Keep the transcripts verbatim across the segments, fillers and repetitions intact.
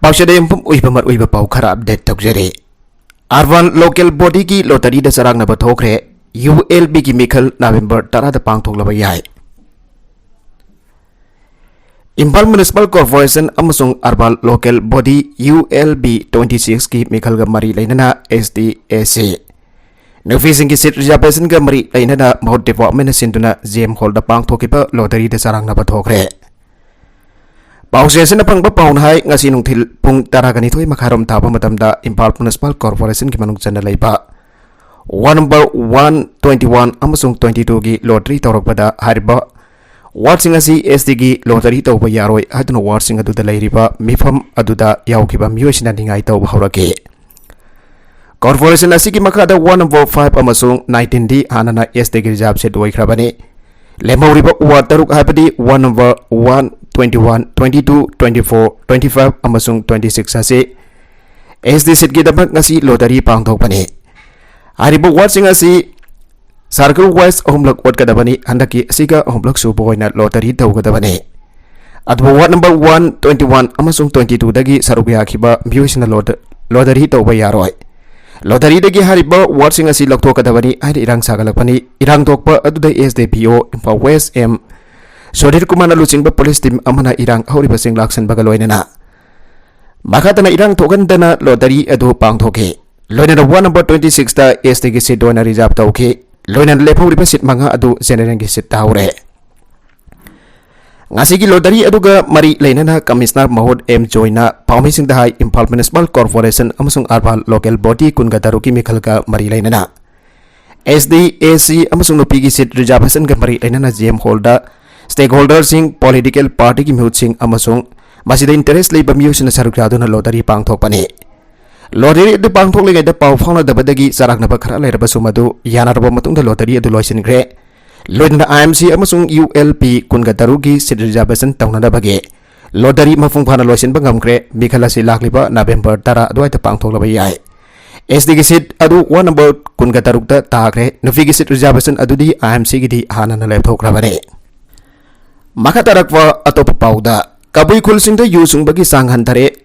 ꯄꯥꯎꯆꯦꯗ ꯌꯨꯝꯐꯝ ꯑꯣꯏꯕ ꯃꯔꯨꯑꯣꯏꯕ ꯄꯥꯎ ꯈꯔ ꯑꯞꯗꯦꯠ ꯇꯧꯖꯔꯤ꯫ ꯑꯔꯕꯥꯟ ꯂꯣꯀꯦꯜ ꯕꯣꯗꯤꯒꯤ ꯂꯣꯇꯔꯤꯗ ꯆꯔꯥꯡꯅꯕ ꯊꯣꯛꯈ꯭ꯔꯦ꯫ ꯌꯨ ꯑꯦꯜ ꯕꯤꯒꯤ ꯃꯤꯈꯜ ꯅꯕꯦꯝꯕꯔ ꯇꯔꯥꯗ ꯄꯥꯡꯊꯣꯛꯂꯕ ꯌꯥꯏ꯫ ꯏꯝꯐꯥꯜ ꯃ꯭ꯌꯨꯅꯤꯁꯤꯄꯥꯜ ꯀꯣꯔꯄꯣꯔꯦꯁꯟ ꯑꯃꯁꯨꯡ urban local body, U L B twenty ꯁꯤꯛꯁꯀꯤ ꯃꯤꯈꯜꯒ ꯃꯔꯤ ꯂꯩꯅꯅ ꯑꯦꯁ ꯇꯤ, ꯑꯦꯁ ꯁꯤ ꯅꯨꯄꯤꯁꯤꯡꯒꯤ ꯁꯤꯠ ꯔꯤꯖꯥꯔꯕꯦꯁꯟꯒ ꯃꯔꯤ ꯂꯩꯅꯅ ꯃꯍꯨꯠ ꯗꯤꯄꯥꯔꯠꯃꯦꯟꯅ ꯁꯤꯟꯗꯨꯅ ꯖꯤ ꯑꯦꯝ ꯍꯣꯜꯗ ꯄꯥꯡꯊꯣꯛꯈꯤꯕ ꯂꯣꯇꯔꯤꯗ ꯆꯔꯥꯡꯅꯕ ꯊꯣꯛꯈ꯭ꯔꯦ꯫ ꯄꯥꯎꯆꯦ ꯑꯁꯤꯅ ꯐꯪꯕ ꯄꯥꯎꯅ ꯍꯥꯏ, ꯉꯁꯤ ꯅꯨꯡꯊꯤꯜ ꯄꯨꯡ ꯇꯔꯥꯒ ꯅꯤꯊꯣꯏ ꯃꯈꯥꯏꯔꯣꯝ ꯊꯥꯕ ꯃꯇꯝꯗ ꯏꯝꯐꯥꯜ ꯃ꯭ꯌꯨꯅꯤꯁꯤꯄꯥꯜ ꯀꯣꯔꯄꯣꯔꯦꯁꯟꯒꯤ ꯃꯅꯨꯡ ꯆꯟꯅ ꯂꯩꯕ ward number one, twenty one ꯑꯃꯁꯨꯡ ꯇ꯭ꯋꯦꯟꯇꯤ ꯇꯨꯒꯤ ꯂꯣꯇꯔꯤ ꯇꯧꯔꯛꯄꯗ ꯍꯥꯏꯔꯤꯕ ꯋꯥꯔꯗꯁꯤꯡ ꯑꯁꯤ ꯑꯦꯁ ꯇꯤꯒꯤ ꯂꯣꯇꯔꯤ ꯇꯧꯕ ꯌꯥꯔꯣꯏ ꯍꯥꯏꯗꯨꯅ ꯋꯥꯔꯗꯁꯤꯡ ꯑꯗꯨꯗ ꯂꯩꯔꯤꯕ ꯃꯤꯐꯝ ꯑꯗꯨꯗ ꯌꯥꯎꯈꯤꯕ ꯃꯤꯑꯣꯏꯁꯤꯡꯅ ꯅꯤꯡꯉꯥꯏ ꯇꯧꯕ ꯍꯧꯔꯛꯈꯤ꯫ ꯀꯣꯔꯄꯣꯔꯦꯁꯟ ꯑꯁꯤꯒꯤ ꯃꯈꯥꯗ ꯋꯥꯔꯗ ꯅꯝꯕꯔ ꯐꯥꯏꯚ ꯑꯃꯁꯨꯡ ꯅꯥꯏꯟꯇꯤꯟꯗꯤ ꯍꯥꯟꯅꯅ ꯑꯦꯁ ꯇꯤꯒꯤ ꯔꯤꯖꯥꯔꯕ ꯁꯤꯠ ꯑꯣꯏꯈ꯭ꯔꯕꯅꯤ꯫ ꯂꯦꯝꯍꯧꯔꯤꯕ ꯋꯥꯔꯗ ꯇꯔꯨꯛ ꯍꯥꯏꯕꯗꯤ ward number one, twenty one, twenty two, twenty four, twenty five ꯑꯃꯁꯨꯡ ꯇ꯭ꯋꯦꯟꯇꯤ ꯁꯤꯛꯁ ꯑꯁꯤ ꯑꯦꯁ ꯇꯤ ꯁꯤꯠꯀꯤꯗꯃꯛ ꯉꯁꯤ ꯂꯣꯇꯔꯤ ꯄꯥꯡꯊꯣꯛꯄꯅꯤ꯫ ꯍꯥꯏꯔꯤꯕ ꯋꯥꯔꯗꯁꯤꯡ ꯑꯁꯤ ꯁꯥꯔꯀꯜ ꯋꯥꯏꯁ ꯑꯍꯨꯝꯂꯛ ꯑꯣꯠꯀꯗꯕꯅꯤ꯫ ꯍꯟꯗꯛꯀꯤ ꯑꯁꯤꯒ ꯑꯍꯨꯝꯂꯛ ꯁꯨꯕ ꯑꯣꯏꯅ ꯂꯣꯇꯔꯤ ꯇꯧꯒꯗꯕꯅꯤ꯫ ꯑꯗꯨꯕꯨ ward number one, twenty one ꯑꯃꯁꯨꯡ ꯇ꯭ꯋꯦꯟꯇꯤ ꯇꯨꯗꯒꯤ ꯁꯔꯨꯛ ꯌꯥꯈꯤꯕ ꯃꯤꯑꯣꯏꯁꯤꯡꯅ ꯂꯣꯇ-, ꯂꯣꯇꯔꯤ ꯇꯧꯕ ꯌꯥꯔꯣꯏ꯫ ꯂꯣꯇꯔꯤꯗꯒꯤ ꯍꯥꯏꯔꯤꯕ ꯋꯥꯔꯗꯁꯤꯡ ꯑꯁꯤ ꯂꯧꯊꯣꯛꯀꯗꯕꯅꯤ ꯍꯥꯏꯅ ꯏꯔꯥꯡ ꯁꯥꯒꯠꯂꯛꯄꯅꯤ꯫ ꯏꯔꯥꯡ ꯊꯣꯛꯄ ꯑꯗꯨꯗ ꯑꯦꯁ ꯗꯤ ꯄꯤ ꯑꯣ ꯏꯝꯐꯥꯜ ꯋꯦꯁ ꯑꯦꯝ ꯁꯨꯙꯤꯔ ꯀꯨꯃꯥꯔꯅ ꯂꯨꯆꯤꯡꯕ ꯄꯨꯂꯤꯁ ꯇꯤꯝ ꯑꯃꯅ ꯏꯔꯥꯡ ꯍꯧꯔꯤꯕꯁꯤꯡ ꯂꯥꯛꯁꯤꯟꯕꯒ ꯂꯣꯏꯅꯅ ꯃꯈꯥ ꯇꯥꯅ ꯏꯔꯥꯡ ꯊꯣꯛꯍꯟꯗꯅ ꯂꯣꯇꯔꯤ ꯑꯗꯨ ꯄꯥꯡꯊꯣꯛꯈꯤ꯫ ꯂꯣꯏꯅꯅ ꯋꯥꯔꯗ ꯅꯝꯕꯔ ꯇ꯭ꯋꯦꯟꯇꯤ ꯁꯤꯛꯁꯇ ꯑꯦꯁ ꯇꯤꯒꯤ ꯁꯤꯠ ꯑꯣꯏꯅ ꯔꯤꯖꯥꯔꯕ ꯇꯧꯈꯤ꯫ ꯂꯣꯏꯅꯅ ꯂꯦꯝꯍꯧꯔꯤꯕ ꯁꯤꯠ ꯃꯉꯥ ꯑꯗꯨ ꯖꯦꯅꯔꯦꯜꯒꯤ ꯁꯤꯠ ꯇꯥꯍꯧꯔꯦ꯫ ꯉꯁꯤꯒꯤ ꯂꯣꯇꯔꯤ ꯑꯗꯨꯒ ꯃꯔꯤ ꯂꯩꯅꯅ ꯀꯃꯤꯁꯅꯔ ꯃꯍꯨꯠ ꯑꯦꯝ ꯖꯣꯏꯅ ꯄꯥꯎꯃꯤꯁꯤꯡꯗ ꯍꯥꯏ, ꯏꯝꯐꯥꯜ ꯃ꯭ꯌꯨꯅꯤꯁꯤꯄꯥꯜ ꯀꯣꯔꯄꯣꯔꯦꯁꯟ ꯑꯃꯁꯨꯡ ꯑꯔꯕꯥꯟ ꯂꯣꯀꯦꯜ ꯕꯣꯗꯤ ꯀꯨꯟꯒ ꯇꯔꯨꯛꯀꯤ ꯃꯤꯈꯜꯒ ꯃꯔꯤ ꯂꯩꯅꯅ ꯑꯦꯁ ꯗꯤ, ꯑꯦꯁ ꯁꯤ ꯑꯃꯁꯨꯡ ꯅꯨꯄꯤꯒꯤ ꯁꯤꯠ ꯔꯤꯖꯥꯔꯕꯦꯁꯟꯒ ꯃꯔꯤ ꯂꯩꯅꯅ ꯖꯤ ꯑꯦꯝ ꯍꯣꯜꯗ ꯁ꯭ꯇꯦꯛꯍꯣꯜꯗꯔꯁꯤꯡ, ꯄꯣꯂꯤꯇꯤꯀꯦꯜ ꯄꯥꯔꯇꯤꯒꯤ ꯃꯤꯍꯨꯠꯁꯤꯡ ꯑꯃꯁꯨꯡ ꯃꯁꯤꯗ ꯏꯟꯇꯔꯦꯁ ꯂꯩꯕ ꯃꯤꯑꯣꯏꯁꯤꯡꯅ ꯁꯔꯨꯛ ꯌꯥꯗꯨꯅ ꯂꯣꯇꯔꯤ ꯄꯥꯡꯊꯣꯛꯄꯅꯤ꯫ ꯂꯣꯇꯔꯤ ꯑꯗꯨ ꯄꯥꯡꯊꯣꯛꯂꯤꯉꯩꯗ ꯄꯥꯎ ꯐꯥꯎꯅꯗꯕꯗꯒꯤ ꯆꯔꯥꯡꯅꯕ ꯈꯔ ꯂꯩꯔꯕꯁꯨ ꯃꯗꯨ ꯌꯥꯅꯔꯕ ꯃꯇꯨꯡꯗ ꯂꯣꯇꯔꯤ ꯑꯗꯨ ꯂꯣꯏꯁꯤꯟꯈ꯭ꯔꯦ꯫ ꯂꯣꯏꯅꯅ ꯑꯥꯏ ꯑꯦꯝ ꯁꯤ ꯑꯃꯁꯨꯡ ꯌꯨ ꯑꯦꯜ ꯄꯤ ꯀꯨꯟꯒ ꯇꯔꯨꯛꯀꯤ ꯁꯤꯠ ꯔꯤꯖꯥꯔꯕꯦꯁꯟ ꯇꯧꯅꯅꯕꯒꯤ ꯂꯣꯇꯔꯤ ꯃꯄꯨꯡ ꯐꯥꯅ ꯂꯣꯏꯁꯤꯟꯕ ꯉꯝꯈ꯭ꯔꯦ꯫ ꯃꯤꯈꯜ ꯑꯁꯤ ꯂꯥꯛꯂꯤꯕ ꯅꯕꯦꯝꯕꯔ ꯇꯔꯥ ꯑꯗꯨꯋꯥꯏꯗ ꯄꯥꯡꯊꯣꯛꯂꯕ ꯌꯥꯏ꯫ ꯑꯦꯁ ꯇꯤꯒꯤ ꯁꯤꯠ ꯑꯗꯨ ꯋꯥꯔꯗ ꯅꯝꯕꯔ ꯀꯨꯟꯒ ꯇꯔꯨꯛꯇ ꯇꯥꯈ꯭ꯔꯦ꯫ ꯅꯨꯄꯤꯒꯤ ꯁꯤꯠ ꯔꯤꯖꯥꯔꯕꯦꯁꯟ ꯑꯗꯨꯗꯤ ꯑꯥꯏ ꯑꯦꯝ ꯁꯤꯒꯤꯗꯤ ꯍꯥꯟꯅꯅ ꯂꯦꯞꯊꯣꯛꯈ꯭ꯔꯕꯅꯤ꯫ ꯃꯈꯥ ꯇꯥꯔꯛꯄ ꯑꯇꯣꯞꯄ ꯄꯥꯎꯗ, ꯀꯕꯨꯏ ꯈꯨꯜꯁꯤꯡꯗ ꯌꯨ ꯁꯨꯡꯕꯒꯤ ꯆꯥꯡ ꯍꯟꯊꯔꯦ꯫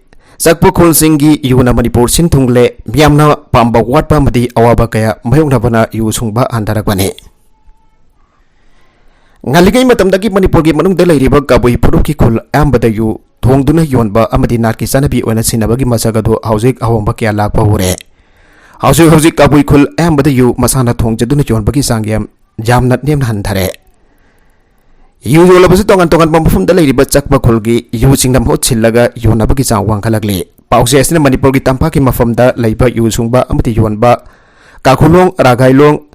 ꯆꯛꯄ ꯈꯨꯜꯁꯤꯡꯒꯤ ꯌꯨꯅ ꯃꯅꯤꯄꯨꯔ ꯁꯤꯟ ꯊꯨꯡꯂꯦ, ꯃꯤꯌꯥꯝꯅ ꯄꯥꯝꯕ ꯋꯥꯠꯄ ꯑꯃꯗꯤ ꯑꯋꯥꯕ ꯀꯌꯥ ꯃꯥꯌꯣꯛꯅꯕꯅ ꯌꯨ ꯁꯨꯡꯕ ꯍꯟꯊꯔꯛꯄꯅꯤ꯫ ꯉꯜꯂꯤꯉꯩ ꯃꯇꯝꯗꯒꯤ ꯃꯅꯤꯄꯨꯔꯒꯤ ꯃꯅꯨꯡꯗ ꯂꯩꯔꯤꯕ ꯀꯕꯨꯏ ꯐꯨꯔꯨꯞꯀꯤ ꯈꯨꯜ ꯑꯌꯥꯝꯕꯗ ꯌꯨ ꯊꯣꯡꯗꯨꯅ ꯌꯣꯟꯕ ꯑꯃꯗꯤ ꯅꯥꯠꯀꯤ ꯆꯠꯅꯕꯤ ꯑꯣꯏꯅ ꯁꯤꯟꯅꯕꯒꯤ ꯃꯁꯛ ꯑꯗꯨ ꯍꯧꯖꯤꯛ ꯑꯍꯣꯡꯕ ꯀꯌꯥ ꯂꯥꯛꯄ ꯍꯧꯔꯦ꯫ ꯍꯧꯖꯤꯛ ꯍꯧꯖꯤꯛ ꯀꯕꯨꯏ ꯈꯨꯜ ꯑꯌꯥꯝꯕꯗ ꯌꯨ ꯃꯁꯥꯅ ꯊꯣꯡꯖꯗꯨꯅ ꯌꯣꯟꯕꯒꯤ ꯆꯥꯡ ꯌꯥꯝ, ꯌꯥꯝꯅ ꯅꯦꯝꯅ ꯍꯟꯊꯔꯦ꯫ ꯌꯨ ꯌꯣꯜꯂꯕꯁꯨ ꯇꯣꯉꯥꯟ ꯇꯣꯉꯥꯟꯕ ꯃꯐꯝꯗ ꯂꯩꯔꯤꯕ ꯆꯛꯄ ꯈꯨꯜꯒꯤ ꯌꯨꯁꯤꯡꯅ ꯃꯍꯨꯠ ꯁꯤꯜꯂꯒ ꯌꯣꯟꯅꯕꯒꯤ ꯆꯥꯡ ꯋꯥꯡꯈꯠꯂꯛꯂꯤ꯫ ꯄꯥꯎꯆꯦ ꯑꯁꯤꯅ ꯃꯅꯤꯄꯨꯔꯒꯤ ꯇꯝꯄꯥꯛꯀꯤ ꯃꯐꯝꯗ ꯂꯩꯕ ꯌꯨ ꯁꯨꯡꯕ ꯑꯃꯗꯤ ꯌꯣꯟꯕ ꯀꯥꯈꯨꯂꯣꯡ, ꯔꯥꯒꯥꯏꯂꯣꯡ,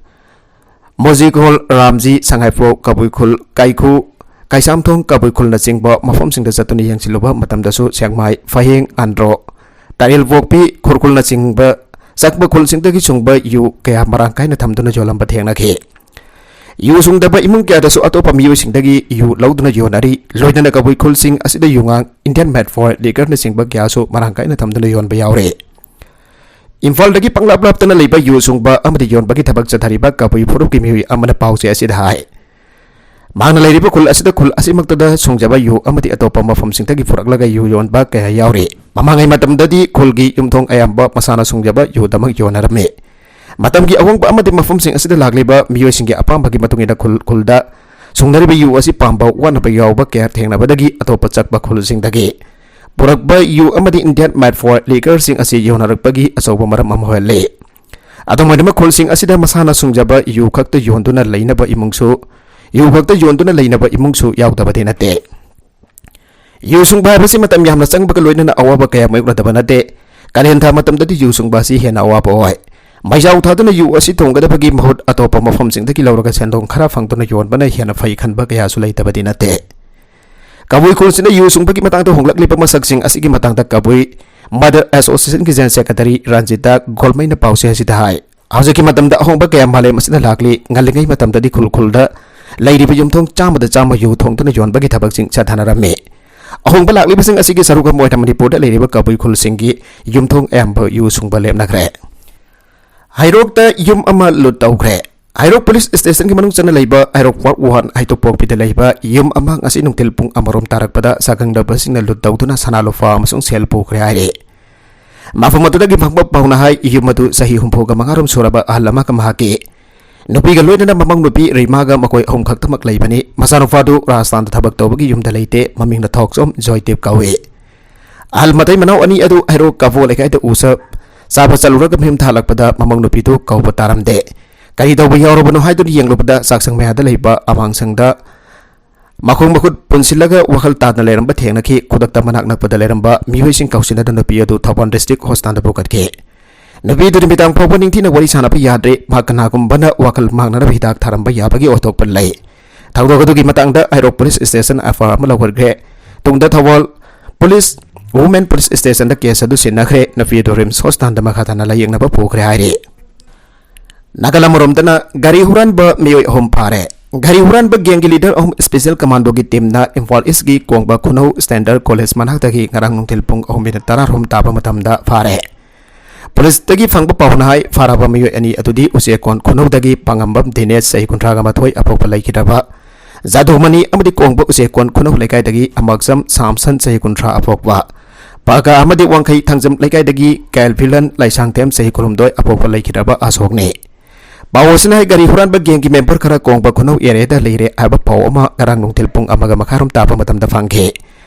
ꯃꯣꯖꯤꯈꯣꯜ, ꯔꯥꯝꯖꯤ, ꯁꯉꯥꯏꯄ꯭ꯔꯧ, ꯀꯕꯨꯏ ꯈꯨꯜ, ꯀꯥꯏꯈꯨ, ꯀꯩꯁꯥꯝꯊꯣꯡ, ꯀꯕꯨꯏ ꯈꯨꯜꯅꯆꯤꯡꯕ ꯃꯐꯝꯁꯤꯡꯗ ꯆꯠꯇꯨꯅ ꯌꯦꯡꯁꯤꯜꯂꯨꯕ ꯃꯇꯝꯗꯁꯨ ꯁꯦꯛꯃꯥꯏ, ꯐꯌꯦꯡ, ꯑꯟꯗ꯭ꯔꯣ, ꯇꯥꯔꯦꯜꯄꯣꯛꯄꯤ, ꯈꯨꯔꯈꯨꯜꯅꯆꯤꯡꯕ ꯆꯛꯄ ꯈꯨꯜꯁꯤꯡꯗꯒꯤ ꯁꯨꯡꯕ ꯌꯨ ꯀꯌꯥ ꯃꯔꯥꯡ ꯀꯥꯏꯅ ꯊꯝꯗꯨꯅ ꯌꯣꯜꯂꯝꯕ ꯊꯦꯡꯅꯈꯤ꯫ ꯌꯨ ꯁꯨꯡꯗꯕ ꯏꯃꯨꯡ ꯀꯌꯥꯗꯁꯨ ꯑꯇꯣꯞꯄ ꯃꯤꯑꯣꯏꯁꯤꯡꯗꯒꯤ ꯌꯨ ꯂꯧꯗꯨꯅ ꯌꯣꯟꯅꯔꯤ꯫ ꯂꯣꯏꯅꯅ ꯀꯕꯨꯏ ꯈꯨꯜꯁꯤꯡ ꯑꯁꯤꯗ ꯌꯨꯉꯥꯡ, Indian made for liquorꯅꯆꯤꯡꯕ ꯀꯌꯥꯁꯨ ꯃꯔꯥꯡ ꯀꯥꯏꯅ ꯊꯝꯗꯨꯅ ꯌꯣꯟꯕ ꯌꯥꯎꯔꯦ꯫ ꯏꯝꯐꯥꯜꯗꯒꯤ ꯄꯪꯂꯥꯞ ꯂꯥꯞꯇꯅ ꯂꯩꯕ ꯌꯨ ꯁꯨꯡꯕ ꯑꯃꯗꯤ ꯌꯣꯟꯕꯒꯤ ꯊꯕꯛ ꯆꯠꯊꯔꯤꯕ ꯀꯕꯨꯏ ꯐꯨꯔꯨꯞꯀꯤ ꯃꯤꯑꯣꯏ ꯑꯃꯅ ꯄꯥꯎꯆꯦ ꯑꯁꯤꯗ ꯍꯥꯏ, ꯃꯍꯥꯛꯅ ꯂꯩꯔꯤꯕ ꯈꯨꯜ ꯑꯁꯤꯗ ꯈꯨꯜ ꯑꯁꯤꯃꯛꯇꯗ ꯁꯨꯡꯖꯕ ꯌꯨ ꯑꯃꯗꯤ ꯑꯇꯣꯞꯄ ꯃꯐꯝꯁꯤꯡꯗꯒꯤ ꯄꯨꯔꯛꯂꯒ ꯌꯨ ꯌꯣꯟꯕ ꯀꯌꯥ ꯌꯥꯎꯔꯤ꯫ ꯃꯃꯥꯡꯉꯩ ꯃꯇꯝꯗꯗꯤ ꯈꯨꯜꯒꯤ ꯌꯨꯝꯊꯣꯡ ꯑꯌꯥꯝꯕ ꯃꯁꯥꯅ ꯁꯨꯡꯖꯕ ꯌꯨꯗꯃꯛ ꯌꯣꯟꯅꯔꯝꯃꯤ꯫ ꯃꯇꯝꯒꯤ ꯑꯍꯣꯡꯕ ꯑꯃꯗꯤ ꯃꯐꯝꯁꯤꯡ ꯑꯁꯤꯗ ꯂꯥꯛꯂꯤꯕ ꯃꯤꯑꯣꯏꯁꯤꯡꯒꯤ ꯑꯄꯥꯝꯕꯒꯤ ꯃꯇꯨꯡ ꯏꯟꯅ ꯈꯨꯜ ꯈꯨꯜꯗ ꯁꯨꯡꯅꯔꯤꯕ ꯌꯨ ꯑꯁꯤ ꯄꯥꯝꯕ ꯋꯥꯠꯅꯕ ꯌꯥꯎꯕ ꯀꯌꯥ ꯊꯦꯡꯅꯕꯗꯒꯤ ꯑꯇꯣꯞꯄ ꯆꯛꯄ ꯈꯨꯜꯁꯤꯡꯗꯒꯤ ꯄꯨꯔꯛꯄ ꯌꯨ ꯑꯃꯗꯤ Indian made for liquorꯁꯤꯡ ꯑꯁꯤ ꯌꯣꯟꯅꯔꯛꯄꯒꯤ ꯑꯆꯧꯕ ꯃꯔꯝ ꯑꯃ ꯑꯣꯏꯍꯜꯂꯤ꯫ ꯑꯗꯨꯝ ꯑꯣꯏꯅꯃꯛ, ꯈꯨꯜꯁꯤꯡ ꯑꯁꯤꯗ ꯃꯁꯥꯅ ꯁꯨꯡꯖꯕ ꯌꯨ ꯈꯛꯇ ꯌꯣꯟꯗꯨꯅ ꯂꯩꯅꯕ ꯏꯃꯨꯡꯁꯨ, ꯌꯨ ꯈꯛꯇ ꯌꯣꯟꯗꯨꯅ ꯂꯩꯅꯕ ꯏꯃꯨꯡꯁꯨ ꯌꯥꯎꯗꯕꯗꯤ ꯅꯠꯇꯦ꯫ ꯌꯨ ꯁꯨꯡꯕ ꯍꯥꯏꯕꯁꯤ ꯃꯇꯝ ꯌꯥꯝꯅ ꯆꯪꯕꯒ ꯂꯣꯏꯅꯅ ꯑꯋꯥꯕ ꯀꯌꯥ ꯃꯥꯌꯣꯛꯅꯗꯕ ꯅꯠꯇꯦ꯫ ꯀꯥꯂꯦꯟ ꯊꯥ ꯃꯇꯝꯗꯗꯤ ꯌꯨ ꯁꯨꯡꯕ ꯑꯁꯤ ꯍꯦꯟꯅ ꯑꯋꯥꯕ ꯑꯣꯏ꯫ ꯃꯩꯖꯥꯎ ꯊꯥꯗꯨꯅ ꯌꯨ ꯑꯁꯤ ꯊꯣꯡꯒꯗꯕꯒꯤ ꯃꯍꯨꯠ ꯑꯇꯣꯞꯄ ꯃꯐꯝꯁꯤꯡꯗꯒꯤ ꯂꯧꯔꯒ ꯁꯦꯟꯗꯣꯡ ꯈꯔ ꯐꯪꯗꯨꯅ ꯌꯣꯟꯕꯅ ꯍꯦꯟꯅ ꯐꯩ ꯈꯟꯕ ꯀꯌꯥꯁꯨ ꯂꯩꯇꯕꯗꯤ ꯅꯠꯇꯦ꯫ ꯀꯕꯨꯏ ꯈꯨꯜꯁꯤꯗ ꯌꯨ ꯁꯨꯡꯕꯒꯤ ꯃꯇꯥꯡꯗ ꯍꯣꯡꯂꯛꯂꯤꯕ ꯃꯁꯛꯁꯤꯡ ꯑꯁꯤꯒꯤ ꯃꯇꯥꯡꯗ ꯀꯕꯨꯏ Mother Associationꯒꯤ General Secretary ꯔꯟꯖꯤꯇꯥ ꯒꯣꯜꯃꯩꯅ ꯄꯥꯎꯆꯦ ꯑꯁꯤꯗ ꯍꯥꯏ, ꯍꯧꯖꯤꯛꯀꯤ ꯃꯇꯝꯗ ꯑꯍꯣꯡꯕ ꯀꯌꯥ ꯃꯥꯂꯦꯝ ꯑꯁꯤꯗ ꯂꯥꯛꯂꯤ꯫ ꯉꯜꯂꯤꯉꯩ ꯃꯇꯝꯗꯗꯤ ꯈꯨꯜ ꯈꯨꯜꯗ ꯂꯩꯔꯤꯕ ꯌꯨꯝꯊꯣꯡ ꯆꯥꯝꯃꯗ ꯆꯥꯝꯃ ꯌꯨ ꯊꯣꯡꯗꯨꯅ ꯌꯣꯟꯕꯒꯤ ꯊꯕꯛꯁꯤꯡ ꯆꯠꯊꯅꯔꯝꯃꯤ꯫ ꯑꯍꯣꯡꯕ ꯂꯥꯛꯂꯤꯕꯁꯤꯡ ꯑꯁꯤꯒꯤ ꯁꯔꯨꯛ ꯑꯃ ꯑꯣꯏꯅ ꯃꯅꯤꯄꯨꯔꯗ ꯂꯩꯔꯤꯕ ꯀꯕꯨꯏ ꯈꯨꯜꯁꯤꯡꯒꯤ ꯌꯨꯝꯊꯣꯡ ꯑꯌꯥꯝꯕ ꯌꯨ ꯁꯨꯡꯕ ꯂꯦꯞꯅꯈ꯭ꯔꯦ꯫ ꯍꯩꯔꯣꯛꯇ ꯌꯨꯝ ꯑꯃ ꯂꯨꯠ ꯇꯧꯈ꯭ꯔꯦ꯫ ꯍꯩꯔꯣꯛ ꯄꯨꯂꯤꯁ ꯁ꯭ꯇꯦꯁꯟꯒꯤ ꯃꯅꯨꯡ ꯆꯟꯅ ꯂꯩꯕ ꯍꯩꯔꯣꯛ ꯋꯥꯔꯗ ꯋꯥꯟ ꯍꯩꯇꯨꯄꯣꯛꯄꯤꯗ ꯂꯩꯕ ꯌꯨꯝ ꯑꯃ ꯉꯁꯤ ꯅꯨꯡꯊꯤꯜ ꯄꯨꯡ ꯑꯃꯔꯣꯝ ꯇꯥꯔꯛꯄꯗ ꯆꯥꯛꯈꯪꯗꯕꯁꯤꯡꯅ ꯂꯨꯠ ꯇꯧꯗꯨꯅ ꯁꯅꯥ ꯂꯨꯄꯥ ꯑꯃꯁꯨꯡ ꯁꯦꯜ ꯄꯨꯈ꯭ꯔꯦ ꯍꯥꯏꯔꯤ꯫ ꯃꯐꯝ ꯑꯗꯨꯗꯒꯤ ꯐꯪꯕ ꯄꯥꯎꯅ ꯍꯥꯏ, ꯌꯨꯝ ꯑꯗꯨ ꯆꯍꯤ ꯍꯨꯝꯐꯨꯒ ꯃꯉꯥꯔꯣꯝ ꯁꯨꯔꯕ ꯑꯍꯜ ꯑꯃꯒ ꯃꯍꯥꯛꯀꯤ ꯅꯨꯄꯤꯒ ꯂꯣꯏꯅꯅ ꯃꯃꯧ ꯅꯨꯄꯤ ꯔꯤꯃꯥꯒ ꯃꯈꯣꯏ ꯑꯍꯨꯝ ꯈꯛꯇꯃꯛ ꯂꯩꯕꯅꯤ꯫ ꯃꯆꯥꯅꯨꯄꯥꯗꯨ ꯔꯥꯖꯁꯊꯥꯟꯗ ꯊꯕꯛ ꯇꯧꯕꯒꯤ ꯌꯨꯝꯗ ꯂꯩꯇꯦ꯫ ꯃꯃꯤꯡꯅ ꯊꯣꯛꯆꯣꯝ ꯖꯣꯏꯗꯦꯕ ꯀꯧꯏ꯫ ꯑꯍꯜ ꯃꯇꯩ ꯃꯅꯥꯎ ꯑꯅꯤ ꯑꯗꯨ ꯍꯩꯔꯣꯛ ꯀꯕꯣ ꯂꯩꯀꯥꯏꯗ ꯎ ꯆꯥ-, ꯆꯥꯕ ꯆꯠꯂꯨꯔꯒ ꯃꯌꯨꯝꯗ ꯍꯜꯂꯛꯄꯗ ꯃꯃꯧ ꯅꯨꯄꯤꯗꯨ ꯀꯧꯕ ꯇꯥꯔꯝꯗꯦ꯫ ꯀꯔꯤ ꯇꯧꯕ ꯌꯥꯎꯔꯕꯅꯣ ꯍꯥꯏꯗꯨꯅ ꯌꯦꯡꯂꯨꯕꯗ ꯆꯥꯛꯁꯪ ꯃꯌꯥꯗ ꯂꯩꯕ ꯑꯃꯥꯡꯁꯪꯗ ꯃꯈꯣꯡ ꯃꯈꯨꯠ ꯄꯨꯟꯁꯤꯜꯂꯒ ꯋꯥꯈꯜ ꯇꯥꯗꯅ ꯂꯩꯔꯝꯕ ꯊꯦꯡꯅꯈꯤ꯫ ꯈꯨꯗꯛꯇ ꯃꯅꯥꯛ ꯅꯛꯄꯗ ꯂꯩꯔꯝꯕ ꯃꯤꯑꯣꯏꯁꯤꯡ ꯀꯧꯁꯤꯟꯅꯗꯨꯅ ꯅꯨꯄꯤ ꯑꯗꯨ ꯊꯧꯕꯥꯜ ꯗꯤꯁꯇ꯭ꯔꯤꯛ ꯍꯣꯁꯄꯤꯇꯥꯜꯗ ꯄꯨꯈꯠꯈꯤ꯫ ꯅꯨꯄꯤꯗꯨ ꯅꯨꯃꯤꯗꯥꯡ ꯐꯥꯎꯕ ꯅꯤꯡꯊꯤꯅ ꯋꯥꯔꯤ ꯁꯥꯟꯅꯕ ꯌꯥꯗ꯭ꯔꯦ꯫ ꯃꯍꯥꯛ ꯀꯅꯥꯒꯨꯝꯕꯅ ꯋꯥꯈꯜ ꯃꯥꯡꯅꯅꯕ ꯍꯤꯗꯥꯛ ꯊꯥꯔꯝꯕ ꯌꯥꯕꯒꯤ ꯑꯣꯏꯊꯣꯛꯄ ꯂꯩ꯫ ꯊꯧꯗꯣꯛ ꯑꯗꯨꯒꯤ ꯃꯇꯥꯡꯗ Heirok police station F I R ꯑꯃ ꯂꯧꯈꯠꯈ꯭ꯔꯦ꯫ ꯇꯨꯡꯗ ꯊꯧꯕꯥꯜ ꯄꯨꯂꯤꯁ ꯋꯨꯃꯦꯟ ꯄꯨꯂꯤꯁ ꯁ꯭ꯇꯦꯁꯟꯗ ꯀꯦꯁ ꯑꯗꯨ ꯁꯤꯟꯅꯈ꯭ꯔꯦ꯫ ꯅꯨꯄꯤ ꯑꯗꯨ ꯔꯤꯝꯁ ꯍꯣꯁꯄꯤꯇꯥꯜꯗ ꯃꯈꯥ ꯇꯥꯅ ꯂꯥꯌꯦꯡꯅꯕ ꯄꯨꯈ꯭ꯔꯦ ꯍꯥꯏꯔꯤ꯫ ꯅꯥꯀꯜ ꯑꯃꯔꯣꯝꯗꯅ ꯒꯥꯔꯤ ꯍꯨꯔꯥꯟꯕ ꯃꯤꯑꯣꯏ ꯑꯍꯨꯝ ꯐꯥꯔꯦ꯫ ꯒꯥꯔꯤ ꯍꯨꯔꯥꯟꯕ ꯒꯦꯡꯒꯤ ꯂꯤꯗꯔ ꯑꯍꯨꯝ ꯁ꯭ꯄꯦꯁꯦꯜ ꯀꯃꯥꯟꯗꯣꯒꯤ ꯇꯤꯝꯅ ꯏꯝꯐꯥꯜ ꯏꯁꯀꯤ ꯀꯣꯡꯕ ꯈꯨꯅꯧ ꯁ꯭ꯇꯦꯟꯗꯔꯗ ꯀꯣꯂꯦꯖ ꯃꯅꯥꯛꯇꯒꯤ ꯉꯔꯥꯡ ꯅꯨꯡꯊꯤꯜ ꯄꯨꯡ ꯑꯍꯨꯝ ꯃꯤꯅꯤꯠ ꯇꯔꯥꯔꯣꯝ ꯇꯥꯕ ꯃꯇꯝꯗ ꯐꯥꯔꯦ꯫ ꯄꯨꯂꯤꯁꯇꯒꯤ ꯐꯪꯕ ꯄꯥꯎꯅ ꯍꯥꯏ, ꯐꯥꯔꯕ ꯃꯤꯑꯣꯏ ꯑꯅꯤ ꯑꯗꯨꯗꯤ ꯎꯆꯦꯛꯀꯣꯟ ꯈꯨꯅꯧꯗꯒꯤ ꯄꯥꯉꯝꯕꯝ ꯗꯤꯅꯦꯁ, ꯆꯍꯤ ꯀꯨꯟꯊ꯭ꯔꯥꯒ ꯃꯥꯊꯣꯏ, ꯑꯄꯣꯛꯄ ꯂꯩꯈꯤꯗ꯭ꯔꯕ ꯖꯥꯗꯨꯃꯅꯤ ꯑꯃꯗꯤ ꯀꯣꯡꯕ ꯎꯆꯦꯛꯀꯣꯟ ꯈꯨꯅꯧ ꯂꯩꯀꯥꯏꯗꯒꯤ ꯑꯃꯥꯛꯆꯝ ꯁꯥꯝꯁꯟ, ꯆꯍꯤ ꯀꯨꯟꯊ꯭ꯔꯥ, ꯑꯄꯣꯛꯄ ꯄꯥꯀꯥ ꯑꯃꯗꯤ ꯋꯥꯡꯈꯩ ꯊꯥꯡꯖꯝ ꯂꯩꯀꯥꯏꯗꯒꯤ ꯀꯦꯜꯚꯤꯂꯟ ꯂꯥꯏꯁꯥꯡꯊꯦꯝ, ꯆꯍꯤ ꯀꯨꯟꯍꯨꯝꯗꯣꯏ, ꯑꯄꯣꯛꯄ ꯂꯩꯈꯤꯗ꯭ꯔꯕ ꯑꯁꯣꯛꯅꯤ꯫ ꯄꯥꯎ ꯑꯁꯤꯅ ꯍꯥꯏ, ꯒꯥꯔꯤ ꯍꯨꯔꯥꯟꯕ ꯒꯦꯡꯒꯤ ꯃꯦꯝꯕꯔ ꯈꯔ ꯀꯣꯡꯕ ꯈꯨꯅꯧ ꯑꯦꯔꯤꯌꯥꯗ ꯂꯩꯔꯦ ꯍꯥꯏꯕ ꯄꯥꯎ ꯑꯃ ꯉꯔꯥꯡ ꯅꯨꯡꯊꯤꯜ ꯄꯨꯡ ꯑꯃꯒ ꯃꯈꯥꯏꯔꯣꯝ ꯇꯥꯕ ꯃꯇꯝꯗ ꯐꯪꯈꯤ꯫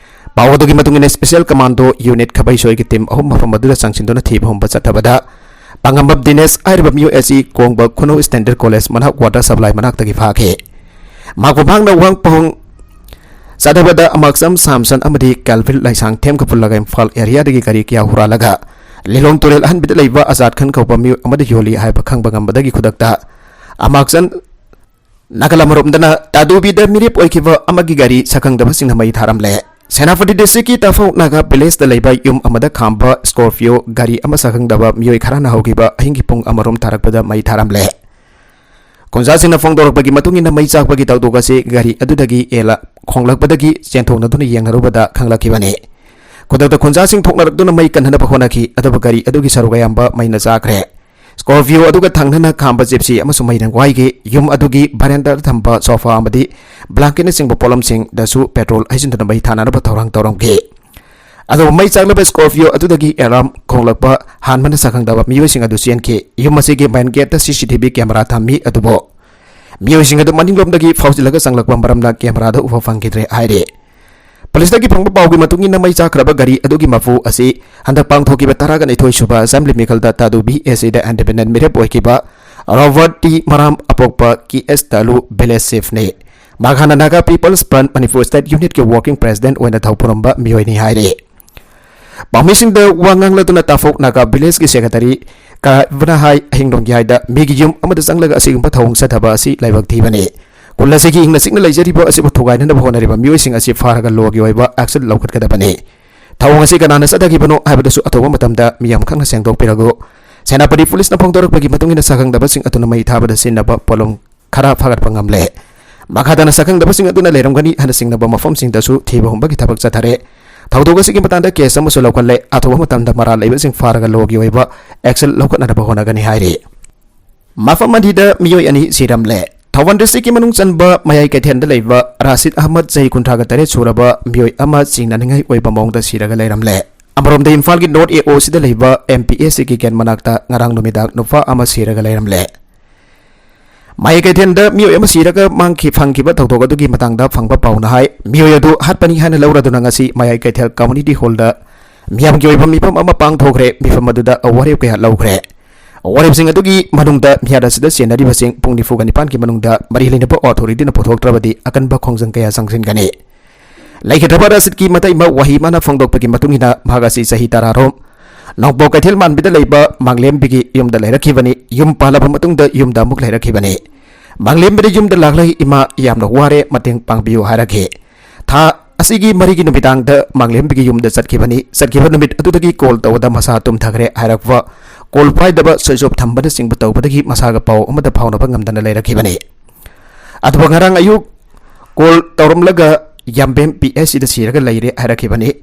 ꯄꯥꯎ ꯑꯗꯨꯒꯤ ꯃꯇꯨꯡ ꯏꯟꯅ ꯁ꯭ꯄꯦꯁꯦꯜ ꯀꯃꯥꯟꯗꯣ ꯌꯨꯅꯤꯠ ꯈꯕꯩꯁꯣꯏꯒꯤ ꯇꯤꯝ ꯑꯍꯨꯝ ꯃꯐꯝ ꯑꯗꯨꯗ ꯆꯪꯁꯤꯟꯗꯨꯅ ꯊꯤꯕ ꯍꯨꯝꯕ ꯆꯠꯊꯕꯗ ꯄꯥꯉꯝꯕꯝ ꯗꯤꯅꯦꯁ ꯍꯥꯏꯔꯤꯕ ꯃꯤꯑꯣꯏ ꯑꯁꯤ ꯀꯣꯡꯕ ꯈꯨꯅꯧ ꯁ꯭ꯇꯦꯟꯗꯔꯗ ꯀꯣꯂꯦꯖ ꯃꯅꯥꯛ ꯋꯥꯇꯔ ꯁꯄ꯭ꯂꯥꯏ ꯃꯅꯥꯛꯇꯒꯤ ꯐꯥꯈꯤ꯫ ꯃꯍꯥꯛꯄꯨ ꯃꯍꯥꯛꯅ ꯋꯥꯍꯪ ꯄꯥꯎꯍꯪ ꯆꯠꯊꯕꯗ ꯑꯃꯥꯛꯆꯝ ꯁꯥꯝꯁꯟ ꯑꯃꯗꯤ ꯀꯦꯜꯚꯤꯟ ꯂꯥꯏꯁꯥꯡꯊꯦꯝꯒ ꯄꯨꯜꯂꯒ ꯏꯝꯐꯥꯜ ꯑꯦꯔꯤꯌꯥꯗꯒꯤ ꯒꯥꯔꯤ ꯀꯌꯥ ꯍꯨꯔꯥꯜꯂꯒ ꯂꯤꯂꯣꯡ ꯇꯨꯔꯦꯜ ꯑꯍꯟꯕꯗ ꯂꯩꯕ ꯑꯖꯥꯠ ꯈꯥꯟ ꯀꯧꯕ ꯃꯤꯑꯣꯏ ꯑꯃꯗ ꯌꯣꯜꯂꯤ ꯍꯥꯏꯕ ꯈꯪꯕ ꯉꯝꯕꯗꯒꯤ ꯈꯨꯗꯛꯇ ꯑꯃꯥꯛꯆꯝ ꯅꯥꯀꯜ ꯑꯃꯔꯣꯝꯗꯅ ꯇꯥꯗꯨꯕꯤꯗ ꯃꯤꯔꯦꯞ ꯑꯣꯏꯈꯤꯕ ꯑꯃꯒꯤ ꯒꯥꯔꯤ ꯁꯛꯈꯪꯗꯕꯁꯤꯡꯅ ꯃꯩ ꯊꯥꯔꯝꯂꯦ꯫ ꯁꯦꯅꯥꯄꯇꯤ ꯗꯤꯁꯇ꯭ꯔꯤꯛꯀꯤ ꯇꯥꯐꯧ ꯅꯥꯒꯥ ꯚꯤꯂꯦꯖꯇ ꯂꯩꯕ ꯌꯨꯝ ꯑꯃꯗ ꯈꯥꯝꯕ ꯁ꯭ꯀꯣꯔꯄꯤꯌꯣ ꯒꯥꯔꯤ ꯑꯃ ꯁꯛꯈꯪꯗꯕ ꯃꯤꯑꯣꯏ ꯈꯔꯅ ꯍꯧꯈꯤꯕ ꯑꯍꯤꯡꯒꯤ ꯄꯨꯡ ꯑꯃꯔꯣꯝ ꯇꯥꯔꯛꯄꯗ ꯃꯩ ꯊꯥꯔꯝꯂꯦ꯫ ꯈꯨꯟꯖꯥꯁꯤꯡꯅ ꯐꯣꯡꯗꯣꯔꯛꯄꯒꯤ ꯃꯇꯨꯡ ꯏꯟꯅ ꯃꯩ ꯆꯥꯛꯄꯒꯤ ꯊꯧꯗꯣꯛ ꯑꯁꯤ ꯒꯥꯔꯤ ꯑꯗꯨꯗꯒꯤ ꯑꯦꯜꯂ ꯈꯣꯡꯂꯛꯄꯗꯒꯤ ꯆꯦꯟꯊꯣꯛꯅꯗꯨꯅ ꯌꯦꯡꯅꯔꯨꯕꯗ ꯈꯪꯂꯛꯈꯤꯕꯅꯤ꯫ ꯈꯨꯗꯛꯇ ꯈꯨꯟꯖꯥꯁꯤꯡ ꯊꯣꯛꯅꯔꯛꯇꯨꯅ ꯃꯩ ꯀꯟꯅꯅꯕ ꯍꯣꯠꯅꯈꯤ, ꯑꯗꯨꯕꯨ ꯒꯥꯔꯤ ꯑꯗꯨꯒꯤ ꯁꯔꯨꯛ ꯑꯌꯥꯝꯕ ꯃꯩꯅ ꯆꯥꯈ꯭ꯔꯦ꯫ Scorpio ꯑꯗꯨꯒ ꯊꯪꯅꯅ ꯈꯥꯝꯕ Gypsy ꯑꯃꯁꯨ ꯃꯩꯅ ꯋꯥꯏꯈꯤ꯫ ꯌꯨꯝ ꯑꯗꯨꯒꯤ veranda ꯊꯝꯕ sofa ꯑꯃꯗꯤ blanketꯅꯆꯤꯡꯕ ꯄꯣꯠꯂꯝꯁꯤꯡꯗꯁꯨ petrol ꯍꯩꯖꯤꯟꯗꯨꯅ ꯃꯩ ꯊꯥꯅꯅꯕ ꯊꯧꯔꯥꯡ ꯇꯧꯔꯝꯈꯤ꯫ ꯑꯗꯨꯕꯨ ꯃꯩ ꯆꯥꯛꯂꯕ Scorpio ꯑꯗꯨꯗꯒꯤ alarm ꯈꯣꯡꯂꯛꯄ ꯍꯥꯟꯕꯅ ꯁꯛꯈꯪꯗꯕ ꯃꯤꯑꯣꯏꯁꯤꯡ ꯑꯗꯨ ꯆꯦꯟꯈꯤ꯫ ꯌꯨꯝ ꯑꯁꯤꯒꯤ main gateꯇ C C T V camera ꯊꯝꯃꯤ, ꯑꯗꯨꯕꯨ ꯃꯤꯑꯣꯏꯁꯤꯡ ꯑꯗꯨ ꯃꯅꯤꯡꯂꯣꯝꯗꯒꯤ ꯐꯥꯎꯖꯤꯜꯂꯒ ꯆꯪꯂꯛꯄ ꯃꯔꯝꯅ cameraꯗ ꯎꯕ ꯐꯪꯈꯤꯗ꯭ꯔꯦ ꯍꯥꯏꯔꯤ꯫ Policeꯇꯒꯤ ꯐꯪꯕ ꯄꯥꯎꯒꯤ ꯃꯇꯨꯡ ꯏꯟꯅ, ꯃꯩ ꯆꯥꯛꯈ꯭ꯔꯕ ꯒꯥꯔꯤ ꯑꯗꯨꯒꯤ ꯃꯄꯨ ꯑꯁꯤ ꯍꯟꯗꯛ ꯄꯥꯡꯊꯣꯛꯈꯤꯕ ꯇꯔꯥꯒ ꯅꯤꯊꯣꯏ ꯁꯨꯕ Assembly ꯃꯤꯈꯜꯗ ꯇꯥꯗꯨ B S Aꯗ independent ꯃꯤꯔꯦꯞ ꯑꯣꯏꯈꯤꯕ Robert T ꯃꯔꯥꯝ, ꯑꯄꯣꯛꯄ K S ꯇꯥꯂꯨ, village chiefꯅꯤ꯫ ꯃꯍꯥꯛꯅ Naga People's Front Manipur State Unitꯀꯤ working president ꯑꯣꯏꯅ ꯊꯧ ꯄꯨꯔꯝꯕ ꯃꯤꯑꯣꯏꯅꯤ ꯍꯥꯏꯔꯤ꯫ ꯄꯥꯎꯃꯤꯁꯤꯡꯗ ꯋꯥ ꯉꯥꯡꯂꯗꯨꯅ ꯇꯥꯐꯣꯛ ꯅꯥꯒꯥ villageꯀꯤ secretary ꯀꯥꯏꯕꯅ ꯍꯥꯏ, ꯑꯍꯤꯡ ꯅꯣꯡꯌꯥꯏꯗ ꯃꯤꯒꯤ ꯌꯨꯝ ꯑꯃꯗ ꯆꯪꯂꯒ ꯑꯁꯤꯒꯨꯝꯕ ꯊꯧꯑꯣꯡ ꯆꯠꯊꯕ ꯑꯁꯤ ꯂꯥꯏꯕꯛ ꯊꯤꯕꯅꯤ꯫ ꯈꯨꯜ ꯑꯁꯤꯒꯤ ꯏꯪꯅ ꯆꯤꯛꯅ ꯂꯩꯖꯔꯤꯕ ꯑꯁꯤꯕꯨ ꯊꯨꯒꯥꯏꯅꯅꯕ ꯍꯣꯠꯅꯔꯤꯕ ꯃꯤꯑꯣꯏꯁꯤꯡ ꯑꯁꯤ ꯐꯥꯔꯒ lawꯒꯤ ꯑꯣꯏꯕ action ꯂꯧꯈꯠꯀꯗꯕꯅꯤ꯫ ꯊꯧꯑꯣꯡ ꯑꯁꯤ ꯀꯅꯥꯅ ꯆꯠꯊꯈꯤꯕꯅꯣ ꯍꯥꯏꯕꯗꯨꯁꯨ ꯑꯊꯨꯕ ꯃꯇꯝꯗ ꯃꯤꯌꯥꯝ ꯈꯪꯅ ꯁꯦꯡꯗꯣꯛꯄꯤꯔꯒꯨ꯫ ꯁꯦꯅꯥꯄꯇꯤ policeꯅ ꯐꯣꯡꯗꯣꯔꯛꯄꯒꯤ ꯃꯇꯨꯡ ꯏꯟꯅ, ꯁꯛꯈꯪꯗꯕꯁꯤꯡ ꯑꯗꯨꯅ ꯃꯩ ꯊꯥꯕꯗ ꯁꯤꯖꯤꯟꯅꯕ ꯄꯣꯠꯂꯝ ꯈꯔ ꯐꯥꯒꯠꯄ ꯉꯝꯂꯦ꯫ ꯃꯈꯥ ꯇꯥꯅ ꯁꯛꯈꯪꯗꯕꯁꯤꯡ ꯑꯗꯨꯅ ꯂꯩꯔꯝꯒꯅꯤ ꯍꯥꯏꯅ ꯆꯤꯡꯅꯕ ꯃꯐꯝꯁꯤꯡꯗꯁꯨ ꯊꯤꯕ ꯍꯨꯝꯕꯒꯤ ꯊꯕꯛ ꯆꯠꯊꯔꯦ꯫ ꯊꯧꯗꯣꯛ ꯑꯁꯤꯒꯤ ꯃꯇꯥꯡꯗ case ꯑꯃꯁꯨ ꯂꯧꯈꯠꯂꯦ꯫ ꯑꯊꯨꯕ ꯃꯇꯝꯗ ꯃꯔꯥꯜ ꯂꯩꯕꯁꯤꯡ ꯐꯥꯔꯒ lawꯒꯤ ꯑꯣꯏꯕ action ꯂꯧꯈꯠꯅꯅꯕ ꯍꯣꯠꯅꯒꯅꯤ ꯍꯥꯏꯔꯤ꯫ ꯃꯐꯝ ꯑꯅꯤꯗ ꯃꯤꯑꯣꯏ ꯑꯅꯤ ꯁꯤꯔꯝꯂꯦ꯫ ꯊꯧꯕꯥꯜ districtꯀꯤ ꯃꯅꯨꯡ ꯆꯟꯕ ꯃꯌꯥꯏ ꯀꯩꯊꯦꯜꯗ ꯂꯩꯕ ꯔꯥꯁꯤꯗ ꯑꯍꯃꯗ, ꯆꯍꯤ ꯀꯨꯟꯊ꯭ꯔꯥꯒ ꯇꯔꯦꯠ ꯁꯨꯔꯕ ꯃꯤꯑꯣꯏ ꯑꯃ ꯆꯤꯡꯅꯅꯤꯡꯉꯥꯏ ꯑꯣꯏꯕ ꯃꯑꯣꯡꯗ ꯁꯤꯔꯒ ꯂꯩꯔꯝꯂꯦ꯫ ꯑꯃꯔꯣꯝꯗ, ꯏꯝꯐꯥꯜꯒꯤ North A O ꯁꯤꯗ ꯂꯩꯕ M P S Cꯒꯤ gate ꯃꯅꯥꯛꯇ ꯉꯔꯥꯡ ꯅꯨꯃꯤꯗꯥꯡ ꯅꯨꯄꯥ ꯑꯃ ꯁꯤꯔꯒ ꯂꯩꯔꯝꯂꯦ꯫ ꯃꯌꯥꯏ ꯀꯩꯊꯦꯜꯗ ꯃꯤꯑꯣꯏ ꯑꯃ ꯁꯤꯔꯒ ꯃꯥꯡꯈꯤ ꯐꯪꯈꯤꯕ ꯊꯧꯗꯣꯛ ꯑꯗꯨꯒꯤ ꯃꯇꯥꯡꯗ ꯐꯪꯕ ꯄꯥꯎꯅ ꯍꯥꯏ, ꯃꯤꯑꯣꯏ ꯑꯗꯨ ꯍꯥꯠꯄꯅꯤ ꯍꯥꯏꯅ ꯂꯧꯔꯗꯨꯅ ꯉꯁꯤ ꯃꯌꯥꯏ ꯀꯩꯊꯦꯜ community hallꯗ ꯃꯤꯌꯥꯝꯒꯤ ꯑꯣꯏꯕ ꯃꯤꯐꯝ ꯑꯃ ꯄꯥꯡꯊꯣꯛꯈ꯭ꯔꯦ꯫ ꯃꯤꯐꯝ ꯑꯗꯨꯗ ꯑꯋꯥꯔꯦꯞ ꯀꯌꯥ ꯂꯧꯈ꯭ꯔꯦ꯫ ꯋꯥꯔꯦꯞꯁꯤꯡ ꯑꯗꯨꯒꯤ ꯃꯅꯨꯡꯗ ꯃꯤꯍꯥꯠ ꯑꯁꯤꯗ ꯆꯦꯟꯅꯔꯤꯕꯁꯤꯡ ꯄꯨꯡ ꯅꯤꯐꯨꯒ ꯅꯤꯄꯥꯟꯒꯤ ꯃꯅꯨꯡꯗ ꯃꯔꯤ ꯂꯩꯅꯕ authorityꯅ ꯄꯨꯊꯣꯛꯇ꯭ꯔꯕꯗꯤ ꯑꯀꯟꯕ ꯈꯣꯡꯖꯪ ꯀꯌꯥ ꯆꯪꯁꯤꯟꯒꯅꯤ꯫ ꯂꯩꯈꯤꯗ꯭ꯔꯕ ꯔꯥꯁꯤꯗꯀꯤ ꯃꯇꯩꯃ ꯋꯥꯍꯤꯃꯥꯅ ꯐꯣꯡꯗꯣꯛꯄꯒꯤ ꯃꯇꯨꯡ ꯏꯟꯅ, ꯃꯍꯥꯛ ꯑꯁꯤ ꯆꯍꯤ ꯇꯔꯥꯔꯣꯝ ꯅꯣꯡꯄꯣꯛ ꯀꯩꯊꯦꯜ ꯃꯥꯟꯕꯤꯗ ꯂꯩꯕ ꯃꯥꯡꯂꯦꯝꯕꯤꯒꯤ ꯌꯨꯝꯗ ꯂꯩꯔꯛꯈꯤꯕꯅꯤ꯫ ꯌꯨꯝ ꯄꯥꯜꯂꯕ ꯃꯇꯨꯡꯗ ꯌꯨꯝꯗ ꯑꯃꯨꯛ ꯂꯩꯔꯛꯈꯤꯕꯅꯤ꯫ ꯃꯥꯡꯂꯦꯝꯕꯤꯅ ꯌꯨꯝꯗ ꯂꯥꯛꯂꯒ, "ꯏꯃꯥ, ꯌꯥꯝꯅ ꯋꯥꯔꯦ, ꯃꯇꯦꯡ ꯄꯥꯡꯕꯤꯌꯨ" ꯍꯥꯏꯔꯛꯈꯤ꯫ ꯊꯥ ꯑꯁꯤꯒꯤ ꯃꯔꯤꯒꯤ ꯅꯨꯃꯤꯗꯥꯡꯗ ꯃꯥꯡꯂꯦꯝꯕꯤꯒꯤ ꯌꯨꯝꯗ ꯆꯠꯈꯤꯕꯅꯤ꯫ ꯆꯠꯈꯤꯕ ꯅꯨꯃꯤꯠ ꯑꯗꯨꯗꯒꯤ call ꯇꯧꯕꯗ ꯃꯁꯥ ꯇꯨꯝꯊꯈ꯭ꯔꯦ ꯍꯥꯏꯔꯛꯄ, call ꯄꯥꯏꯗꯕ, switch off ꯊꯝꯕꯅꯆꯤꯡꯕ ꯇꯧꯕꯗꯒꯤ ꯃꯁꯥꯒ ꯄꯥꯎ ꯑꯃꯠꯇ ꯐꯥꯎꯅꯕ ꯉꯝꯗꯅ ꯂꯩꯔꯛꯈꯤꯕꯅꯤ꯫ ꯑꯗꯨꯒ ꯉꯔꯥꯡ ꯑꯌꯨꯛ call ꯇꯧꯔꯝꯂꯒ ꯌꯥꯝꯕꯦꯝ P H Cꯗ ꯁꯤꯔꯒ ꯂꯩꯔꯦ ꯍꯥꯏꯔꯛꯈꯤꯕꯅꯤ꯫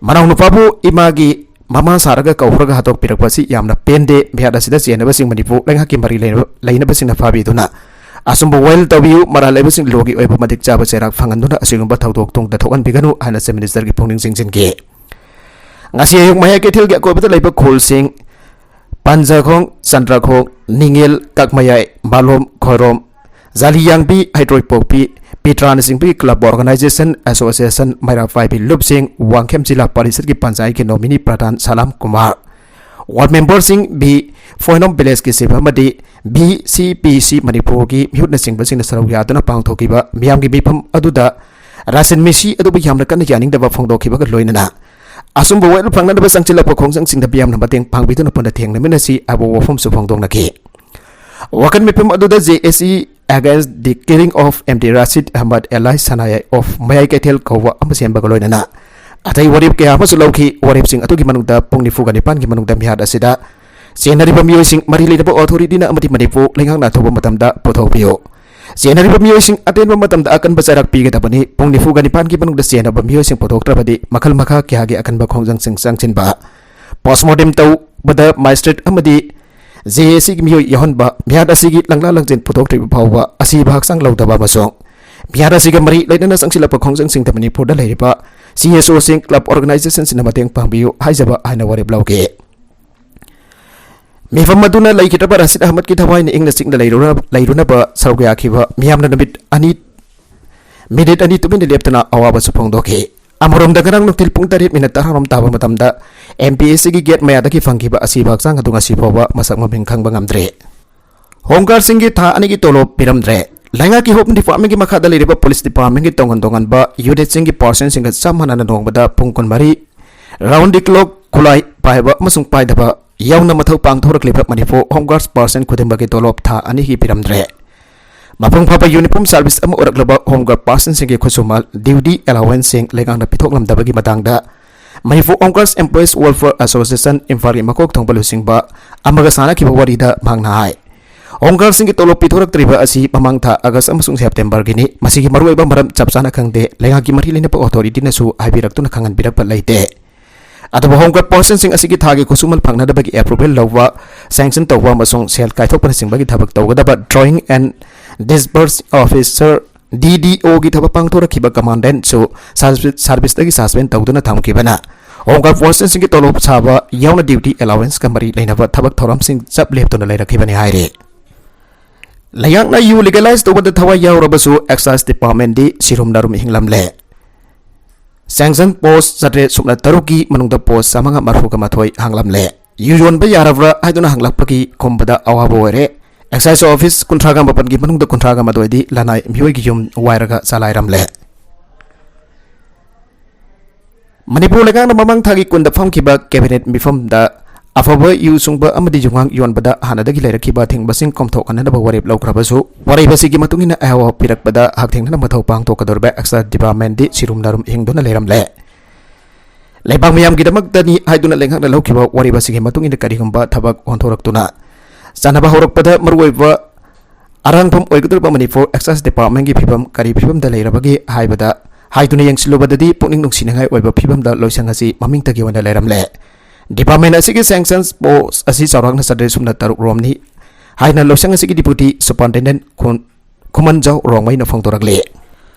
ꯃꯅꯥꯎꯅꯨꯄꯥꯕꯨ ꯏꯃꯥꯒꯤ ꯃꯃꯥ ꯁꯥꯔꯒ ꯀꯧꯈ꯭ꯔꯒ ꯍꯥꯠꯇꯣꯛꯄꯤꯔꯛꯄ ꯑꯁꯤ ꯌꯥꯝꯅ ꯄꯦꯟꯗꯦ꯫ ꯃꯤꯍꯥꯠ ꯑꯁꯤꯗ ꯆꯦꯟꯅꯕꯁꯤꯡ ꯃꯅꯤꯄꯨꯔ ꯂꯩꯉꯥꯛꯀꯤ ꯃꯔꯤ ꯂꯩꯅꯕ-, ꯂꯩꯅꯕꯁꯤꯡꯅ ꯐꯥꯕꯤꯗꯨꯅ ꯑꯆꯨꯝꯕ ꯋꯥꯌꯦꯜ ꯇꯧꯕꯤꯌꯨ, ꯃꯔꯥꯜ ꯂꯩꯕꯁꯤꯡ ꯂꯣꯒꯤ ꯑꯣꯏꯕ ꯃꯇꯤꯛ ꯆꯥꯕ ꯆꯩꯔꯥꯛ ꯐꯪꯍꯟꯗꯨꯅ ꯑꯁꯤꯒꯨꯝꯕ ꯊꯧꯗꯣꯛ ꯇꯨꯡꯗ ꯊꯣꯛꯍꯟꯕꯤꯒꯅꯨ ꯍꯥꯏꯅ Chief Minister ꯒꯤ ꯄꯨꯛꯅꯤꯡ ꯆꯤꯡꯁꯤꯟꯈꯤ꯫ ꯉꯁꯤ ꯑꯌꯨꯛ ꯃꯌꯥꯏ ꯀꯩꯊꯦꯜꯒꯤ ꯑꯀꯣꯏꯕꯗ ꯂꯩꯕ ꯈꯨꯜꯁꯤꯡ ꯄꯟꯖꯈꯣꯡ, ꯆꯟꯗ꯭ꯔꯈꯣꯡ, ꯅꯤꯡꯉꯦꯜ, ꯀꯛꯃꯌꯥꯏ, ꯃꯥꯂꯣꯝ, Khoirom, ꯖꯥꯂꯤꯌꯥꯡꯕꯤ, ꯍꯩꯇ꯭ꯔꯣꯏꯄꯣꯛꯄꯤ, ꯄꯤꯇ꯭ꯔꯥꯅꯆꯤꯡꯕꯒꯤ club organization, association, ꯃꯩꯔꯥ ꯄꯥꯏꯕꯤ ꯂꯨꯞꯁꯤꯡ, Wangkhem ꯖꯤꯂꯥ ꯄꯔꯤꯁꯠꯀꯤ ꯄꯟꯆꯥꯌꯠꯀꯤ nominee ꯄ꯭ꯔꯙꯥꯟ ꯁꯂꯥꯝ ꯀꯨꯃꯥꯔ, ward memberꯁꯤꯡ, ꯕꯤ ꯐꯣꯏꯅꯣꯝ villageꯀꯤ chief ꯑꯃꯗꯤ ꯕꯤ ꯁꯤ ꯄꯤ ꯁꯤ ꯃꯅꯤꯄꯨꯔꯒꯤ ꯃꯤꯍꯨꯠꯅꯆꯤꯡꯕꯁꯤꯡꯅ ꯁꯔꯨꯛ ꯌꯥꯗꯨꯅ ꯄꯥꯡꯊꯣꯛꯈꯤꯕ ꯃꯤꯌꯥꯝꯒꯤ ꯃꯤꯐꯝ ꯑꯗꯨꯗ ꯔꯥꯁꯟ ꯃꯤꯁꯤ ꯑꯗꯨꯕꯨ ꯌꯥꯝꯅ ꯀꯟꯅ ꯌꯥꯅꯤꯡꯗꯕ ꯐꯣꯡꯗꯣꯛꯈꯤꯕꯒ ꯂꯣꯏꯅꯅ ꯑꯆꯨꯝꯕ ꯋꯥꯌꯦꯜ ꯐꯪꯅꯅꯕ ꯆꯪꯁꯤꯜꯂꯛꯄ ꯈꯣꯡꯖꯪꯁꯤꯡꯗ ꯃꯤꯌꯥꯝꯅ ꯃꯇꯦꯡ ꯄꯥꯡꯕꯤꯗꯨꯅ ꯄꯨꯟꯅ ꯊꯦꯡꯅꯃꯤꯟꯅꯁꯤ ꯍꯥꯏꯕ ꯋꯥꯐꯝꯁꯨ ꯐꯣꯡꯗꯣꯛꯅꯈꯤ꯫ ꯋꯥꯀꯠ ꯃꯤꯐꯝ ꯑꯗꯨꯗ J A C against the killing of M D Rashid Ahmad alias Sanayai of ꯃꯌꯥꯏ ꯀꯩꯊꯦꯜ ꯀꯧꯕ ꯑꯃ ꯁꯦꯝꯕꯒ ꯂꯣꯏꯅꯅ ꯑꯇꯩ ꯋꯥꯔꯦꯞ ꯀꯌꯥ ꯑꯃꯁꯨ ꯂꯧꯈꯤ꯫ ꯋꯥꯔꯦꯞꯁꯤꯡ ꯑꯗꯨꯒꯤ ꯃꯅꯨꯡꯗ ꯄꯨꯡ ꯅꯤꯐꯨꯒ ꯅꯤꯄꯥꯟꯒꯤ ꯃꯅꯨꯡꯗ ꯃꯤꯍꯥꯠ ꯑꯁꯤꯗ ꯆꯦꯟꯅꯔꯤꯕ ꯃꯤꯑꯣꯏꯁꯤꯡ ꯃꯔꯤ ꯂꯩꯅꯕ authorityꯅ ꯑꯃꯗꯤ ꯃꯅꯤꯄꯨꯔ ꯂꯩꯉꯥꯛꯅ ꯑꯊꯨꯕ ꯃꯇꯝꯗ ꯄꯨꯊꯣꯛꯄꯤꯌꯨ꯫ ꯆꯦꯟꯅꯔꯤꯕ ꯃꯤꯑꯣꯏꯁꯤꯡ ꯑꯇꯦꯟꯕ ꯃꯇꯝꯗ ꯑꯀꯟꯕ ꯆꯩꯔꯥꯛ ꯄꯤꯒꯗꯕꯅꯤ꯫ ꯄꯨꯡ ꯅꯤꯐꯨꯒ ꯅꯤꯄꯥꯟꯒꯤ ꯃꯅꯨꯡꯗ ꯆꯦꯟꯅꯕ ꯃꯤꯑꯣꯏꯁꯤꯡ ꯄꯨꯊꯣꯛꯇ꯭ꯔꯕꯗꯤ ꯃꯈꯜ ꯃꯈꯥ ꯀꯌꯥꯒꯤ ꯑꯀꯟꯕ ꯈꯣꯡꯖꯪꯁꯤꯡ ꯆꯪꯁꯤꯟꯕ, postmortem ꯇꯧꯕꯗ magistrate ꯑꯃꯗꯤ J A C ꯒꯤ ꯃꯤꯑꯣꯏ ꯌꯥꯎꯍꯟꯕ, ꯃꯤꯍꯥꯠ ꯑꯁꯤꯒꯤ ꯂꯪꯂꯥ ꯂꯪꯖꯦꯜ ꯄꯨꯊꯣꯛꯇ꯭ꯔꯤꯕ ꯐꯥꯎꯕ ꯑꯁꯤꯕ ꯍꯛꯆꯥꯡ ꯂꯧꯗꯕ ꯑꯃꯁꯨꯡ ꯃꯤꯍꯥꯠ ꯑꯁꯤꯒ ꯃꯔꯤ ꯂꯩꯅꯅ ꯆꯪꯁꯤꯜꯂꯛꯄ ꯈꯣꯡꯖꯪꯁꯤꯡꯗ ꯃꯅꯤꯄꯨꯔꯗ ꯂꯩꯔꯤꯕ C S Oꯁꯤꯡ, club organizationꯁꯤꯡꯅ ꯃꯇꯦꯡ ꯄꯥꯡꯕꯤꯌꯨ ꯍꯥꯏꯖꯕ ꯍꯥꯏꯅ ꯋꯥꯔꯦꯞ ꯂꯧꯈꯤ꯫ ꯃꯤꯐꯝ ꯑꯗꯨꯅ ꯂꯩꯈꯤꯗ꯭ꯔꯕ ꯔꯥꯁꯤꯗ ꯑꯍꯃꯗꯀꯤ ꯊꯋꯥꯏꯅ ꯏꯪꯅ ꯆꯤꯛꯅ ꯂꯩꯔꯨꯅ-, ꯂꯩꯔꯨꯅꯕ ꯁꯔꯨꯛ ꯌꯥꯈꯤꯕ ꯃꯤꯌꯥꯝꯅ ꯅꯨꯃꯤꯠ ꯑꯅꯤ, ꯃꯤꯅꯤꯠ ꯑꯅꯤ ꯇꯨꯃꯤꯟꯅ ꯂꯦꯞꯇꯅ ꯑꯋꯥꯕꯁꯨ ꯐꯣꯡꯗꯣꯛꯈꯤ꯫ ꯑꯃꯔꯣꯝꯗ, ꯉꯔꯥꯡ ꯅꯨꯡꯊꯤꯜ ꯄꯨꯡ ꯇꯔꯦꯠ ꯃꯤꯅꯤꯠ ꯇꯔꯥꯔꯣꯝ ꯇꯥꯕ ꯃꯇꯝꯗ M P S Cꯒꯤ gate ꯃꯌꯥꯗꯒꯤ ꯐꯪꯈꯤꯕ ꯑꯁꯤꯕ ꯍꯛꯆꯥꯡ ꯑꯗꯨ ꯉꯁꯤ ꯐꯥꯎꯕ ꯃꯁꯛ ꯃꯃꯤꯡ ꯈꯪꯕ ꯉꯝꯗ꯭ꯔꯤ꯫ Home guardꯁꯤꯡꯒꯤ ꯊꯥ ꯑꯅꯤꯒꯤ ꯇꯣꯂꯣꯞ ꯄꯤꯔꯝꯗ꯭ꯔꯦ꯫ ꯂꯩꯉꯥꯛꯀꯤ Home Departmentꯀꯤ ꯃꯈꯥꯗ ꯂꯩꯔꯤꯕ police departmentꯀꯤ ꯇꯣꯉꯥꯟ ꯇꯣꯉꯥꯟꯕ unitꯁꯤꯡꯒꯤ personnelꯁꯤꯡꯒ ꯆꯞ ꯃꯥꯟꯅꯅ ꯅꯣꯡꯃꯗ ꯄꯨꯡ ꯀꯨꯟꯃꯔꯤ round the clock ꯈꯨꯠꯂꯥꯏ ꯄꯥꯏꯕ ꯑꯃꯁꯨꯡ ꯄꯥꯏꯗꯕ ꯌꯥꯎꯅ ꯃꯊꯧ ꯄꯥꯡꯊꯣꯔꯛꯂꯤꯕ ꯃꯅꯤꯄꯨꯔ Home Guards personnel ꯈꯨꯗꯤꯡꯃꯛꯀꯤ ꯇꯣꯂꯣꯞ ꯊꯥ ꯑꯅꯤꯒꯤ ꯄꯤꯔꯝꯗ꯭ꯔꯦ꯫ ꯃꯄꯨꯡ ꯐꯥꯕ uniform service ꯑꯃ ꯑꯣꯏꯔꯛꯂꯕ Home Guard personnelꯁꯤꯡꯒꯤ ꯈꯨꯠꯁꯨꯃꯟ, duty allowanceꯁꯤꯡ ꯂꯩꯉꯥꯛꯅ ꯄꯤꯊꯣꯛꯂꯝꯗꯕꯒꯤ ꯃꯇꯥꯡꯗ Manipur Home Guards Employees Welfare Association ꯏꯝꯐꯥꯜꯒꯤ ꯃꯀꯣꯛ ꯊꯣꯡꯕ ꯂꯨꯆꯤꯡꯕ ꯑꯃꯒ ꯁꯥꯟꯅꯈꯤꯕ ꯋꯥꯔꯤꯗ ꯃꯍꯥꯛꯅ ꯍꯥꯏ, Home Guardꯁꯤꯡꯒꯤ ꯇꯣꯂꯣꯞ ꯄꯤꯊꯣꯔꯛꯇ꯭ꯔꯤꯕ ꯑꯁꯤ ꯃꯃꯥꯡ ꯊꯥ August ꯑꯃꯁꯨꯡ Septemberꯒꯤꯅꯤ꯫ ꯃꯁꯤꯒꯤ ꯃꯔꯨꯑꯣꯏꯕ ꯃꯔꯝ ꯆꯞ ꯆꯥꯅ ꯈꯪꯗꯦ꯫ ꯂꯩꯉꯥꯛꯀꯤ ꯃꯔꯤ ꯂꯩꯅꯕ authorityꯅꯁꯨ ꯍꯥꯏꯕꯤꯔꯛꯇꯨꯅ ꯈꯪꯍꯟꯕꯤꯔꯛꯄ ꯂꯩꯇꯦ꯫ ꯑꯗꯨꯕꯨ ꯍꯣꯝꯒꯥꯔꯗ ꯄꯣꯁꯤꯁꯟꯁꯤꯡ ꯑꯁꯤꯒꯤ ꯊꯥꯒꯤ ꯈꯨꯠꯁꯨꯃꯟ ꯐꯪꯅꯅꯕꯒꯤ ꯑꯦꯄ꯭ꯔꯨꯚꯦꯜ ꯂꯧꯕ, ꯁꯦꯡꯁꯟ ꯇꯧꯕ ꯑꯃꯁꯨꯡ ꯁꯦꯜ ꯀꯥꯏꯊꯣꯛꯄꯅꯆꯤꯡꯕꯒꯤ ꯊꯕꯛ ꯇꯧꯒꯗꯕ ꯗ꯭ꯔꯣꯌꯤꯡ ꯑꯦꯟ ꯗꯤꯁꯕꯔꯁ ꯑꯣꯐꯤꯁꯔ, DDOꯒꯤ ꯊꯕꯛ ꯄꯥꯡꯊꯣꯔꯛꯈꯤꯕ ꯀꯃꯥꯟꯗꯦꯟꯠꯁꯨ ꯁꯥꯔꯚꯤꯁ, ꯁꯥꯔꯚꯤꯁꯇꯒꯤ ꯁꯁꯄꯦꯟ ꯇꯧꯗꯨꯅ ꯊꯝꯈꯤꯕꯅ ꯍꯣꯝꯒꯥꯔꯗ ꯄꯣꯁꯤꯁꯟꯁꯤꯡꯒꯤ ꯇꯣꯂꯣꯞ ꯁꯥꯕ ꯌꯥꯎꯅ ꯗ꯭ꯌꯨꯇꯤ ꯑꯦꯂꯥꯋꯦꯟꯁꯀ ꯃꯔꯤ ꯂꯩꯅꯕ ꯊꯕꯛ ꯊꯧꯔꯝꯁꯤꯡ ꯆꯞ ꯂꯦꯞꯇꯨꯅ ꯂꯩꯔꯛꯈꯤꯕꯅꯤ ꯍꯥꯏꯔꯤ꯫ ꯂꯩꯉꯥꯛꯅ ꯌꯨ ꯂꯤꯒꯦꯂꯥꯏꯖ ꯇꯧꯕꯗ ꯊꯋꯥꯏ ꯌꯥꯎꯔꯕꯁꯨ ꯑꯦꯛꯁꯥꯏꯖ ꯗꯤꯄꯥꯔꯠꯃꯦꯟꯗꯤ ꯁꯤꯔꯨꯝ ꯅꯥꯔꯨꯝ ꯍꯤꯡꯂꯝꯂꯦ꯫ ꯁꯦꯡꯁꯟ ꯄꯣꯁ ꯆꯥꯇ꯭ꯔꯦꯠ ꯁꯨꯞꯅ ꯇꯔꯨꯛꯀꯤ ꯃꯅꯨꯡꯗ ꯄꯣꯁ ꯆꯥꯃꯉꯥ ꯃꯔꯐꯨꯒ ꯃꯥꯊꯣꯏ ꯍꯥꯡꯂꯝꯂꯦ꯫ ꯌꯨ ꯌꯣꯟꯕ ꯌꯥꯔꯕ꯭ꯔꯥ ꯍꯥꯏꯗꯨꯅ ꯍꯪꯂꯛꯄꯒꯤ ꯈꯨꯝꯕꯗ ꯑꯋꯥꯕ ꯑꯣꯏꯔꯦ꯫ ꯑꯦꯛꯁꯥꯏꯖ ꯑꯣꯐꯤꯁ ꯀꯨꯟꯊ꯭ꯔꯥꯒ ꯃꯥꯄꯟꯒꯤ ꯃꯅꯨꯡꯗ ꯀꯨꯟꯊ꯭ꯔꯥꯒ ꯃꯥꯊꯣꯏꯗꯤ ꯂꯅꯥꯏ ꯃꯤꯑꯣꯏꯒꯤ ꯌꯨꯝ ꯋꯥꯏꯔꯒ ꯆꯂꯥꯏꯔꯝꯂꯦ꯫ ꯃꯅꯤꯄꯨꯔ ꯂꯩꯉꯥꯛꯅ ꯃꯃꯥꯡ ꯊꯥꯒꯤ ꯀꯨꯟꯗ ꯐꯝꯈꯤꯕ ꯀꯦꯕꯤꯅꯦꯠ ꯃꯤꯐꯝꯗ ꯑꯐꯕ ꯌꯨ ꯁꯨꯡꯕ ꯑꯃꯗꯤ ꯌꯨꯉꯥꯡ ꯌꯣꯟꯕꯗ ꯍꯥꯟꯅꯗꯒꯤ ꯂꯩꯔꯛꯈꯤꯕ ꯑꯊꯤꯡꯕꯁꯤꯡ ꯀꯣꯝꯊꯣꯛꯍꯟꯅꯕ ꯋꯥꯔꯦꯞ ꯂꯧꯈ꯭ꯔꯕꯁꯨ, ꯋꯥꯔꯦꯞ ꯑꯁꯤꯒꯤ ꯃꯇꯨꯡ ꯏꯟꯅ ꯑꯍꯣꯕ ꯄꯤꯔꯛꯄꯗ ꯍꯛꯊꯦꯡꯅꯅ ꯃꯊꯧ ꯄꯥꯡꯊꯣꯛꯀꯗꯧꯔꯤꯕ ꯑꯦꯛꯁꯥꯏꯖ ꯗꯤꯄꯥꯔꯠꯃꯦꯟꯗꯤ ꯁꯤꯔꯨꯝ ꯅꯥꯔꯨꯝ ꯍꯤꯡꯗꯨꯅ ꯂꯩꯔꯝꯂꯦ꯫ ꯂꯩꯕꯥꯛ ꯃꯤꯌꯥꯝꯒꯤꯗꯃꯛꯇꯅꯤ ꯍꯥꯏꯗꯨꯅ ꯂꯩꯉꯥꯛꯅ ꯂꯧꯈꯤꯕ ꯋꯥꯔꯦꯞ ꯑꯁꯤꯒꯤ ꯃꯇꯨꯡ ꯏꯟꯅ ꯀꯔꯤꯒꯨꯝꯕ ꯊꯕꯛ ꯑꯣꯟꯊꯣꯔꯛꯇꯨꯅ ꯆꯥꯟꯅꯕ ꯍꯧꯔꯛꯄꯗ ꯃꯔꯨꯑꯣꯏꯕ ꯑꯔꯥꯡꯐꯝ ꯑꯣꯏꯒꯗꯧꯔꯤꯕ ꯃꯅꯤꯄꯨꯔ ꯑꯦꯛꯁꯥꯏꯖ ꯗꯤꯄꯥꯔꯠꯃꯦꯟꯒꯤ ꯐꯤꯕꯝ ꯀꯔꯤ ꯐꯤꯕꯝꯗ ꯂꯩꯔꯕꯒꯦ ꯍꯥꯏꯕꯗ ꯍꯥꯏꯗꯨꯅ ꯌꯦꯡꯁꯤꯜꯂꯨꯕꯗꯗꯤ ꯄꯨꯛꯅꯤꯡ ꯅꯨꯡꯁꯤꯅꯤꯡꯉꯥꯏ ꯑꯣꯏꯕ ꯐꯤꯕꯝꯗ ꯂꯣꯏꯁꯪ ꯑꯁꯤ ꯃꯃꯤꯡꯇꯒꯤ ꯑꯣꯏꯅ ꯂꯩꯔꯝꯂꯦ꯫ ꯗꯤꯄꯥꯔꯠꯃꯦꯟ ꯑꯁꯤꯒꯤ ꯁꯦꯡꯁꯟ ꯄꯣꯁ ꯑꯁꯤ ꯆꯥꯎꯔꯥꯛꯅ ꯆꯥꯇ꯭ꯔꯦꯠ ꯁꯨꯞꯅ ꯇꯔꯨꯛ ꯔꯣꯝꯅꯤ ꯍꯥꯏꯅ ꯂꯣꯏꯁꯪ ꯑꯁꯤꯒꯤ ꯗꯤꯄꯨꯇꯤ ꯁꯨꯄꯔꯤꯟꯇꯦꯟꯗꯦꯟ ꯈꯨꯟ-, ꯈꯨꯃꯟꯖꯥꯎ ꯔꯣꯡꯃꯩꯅ ꯐꯣꯡꯗꯣꯔꯛꯂꯤ꯫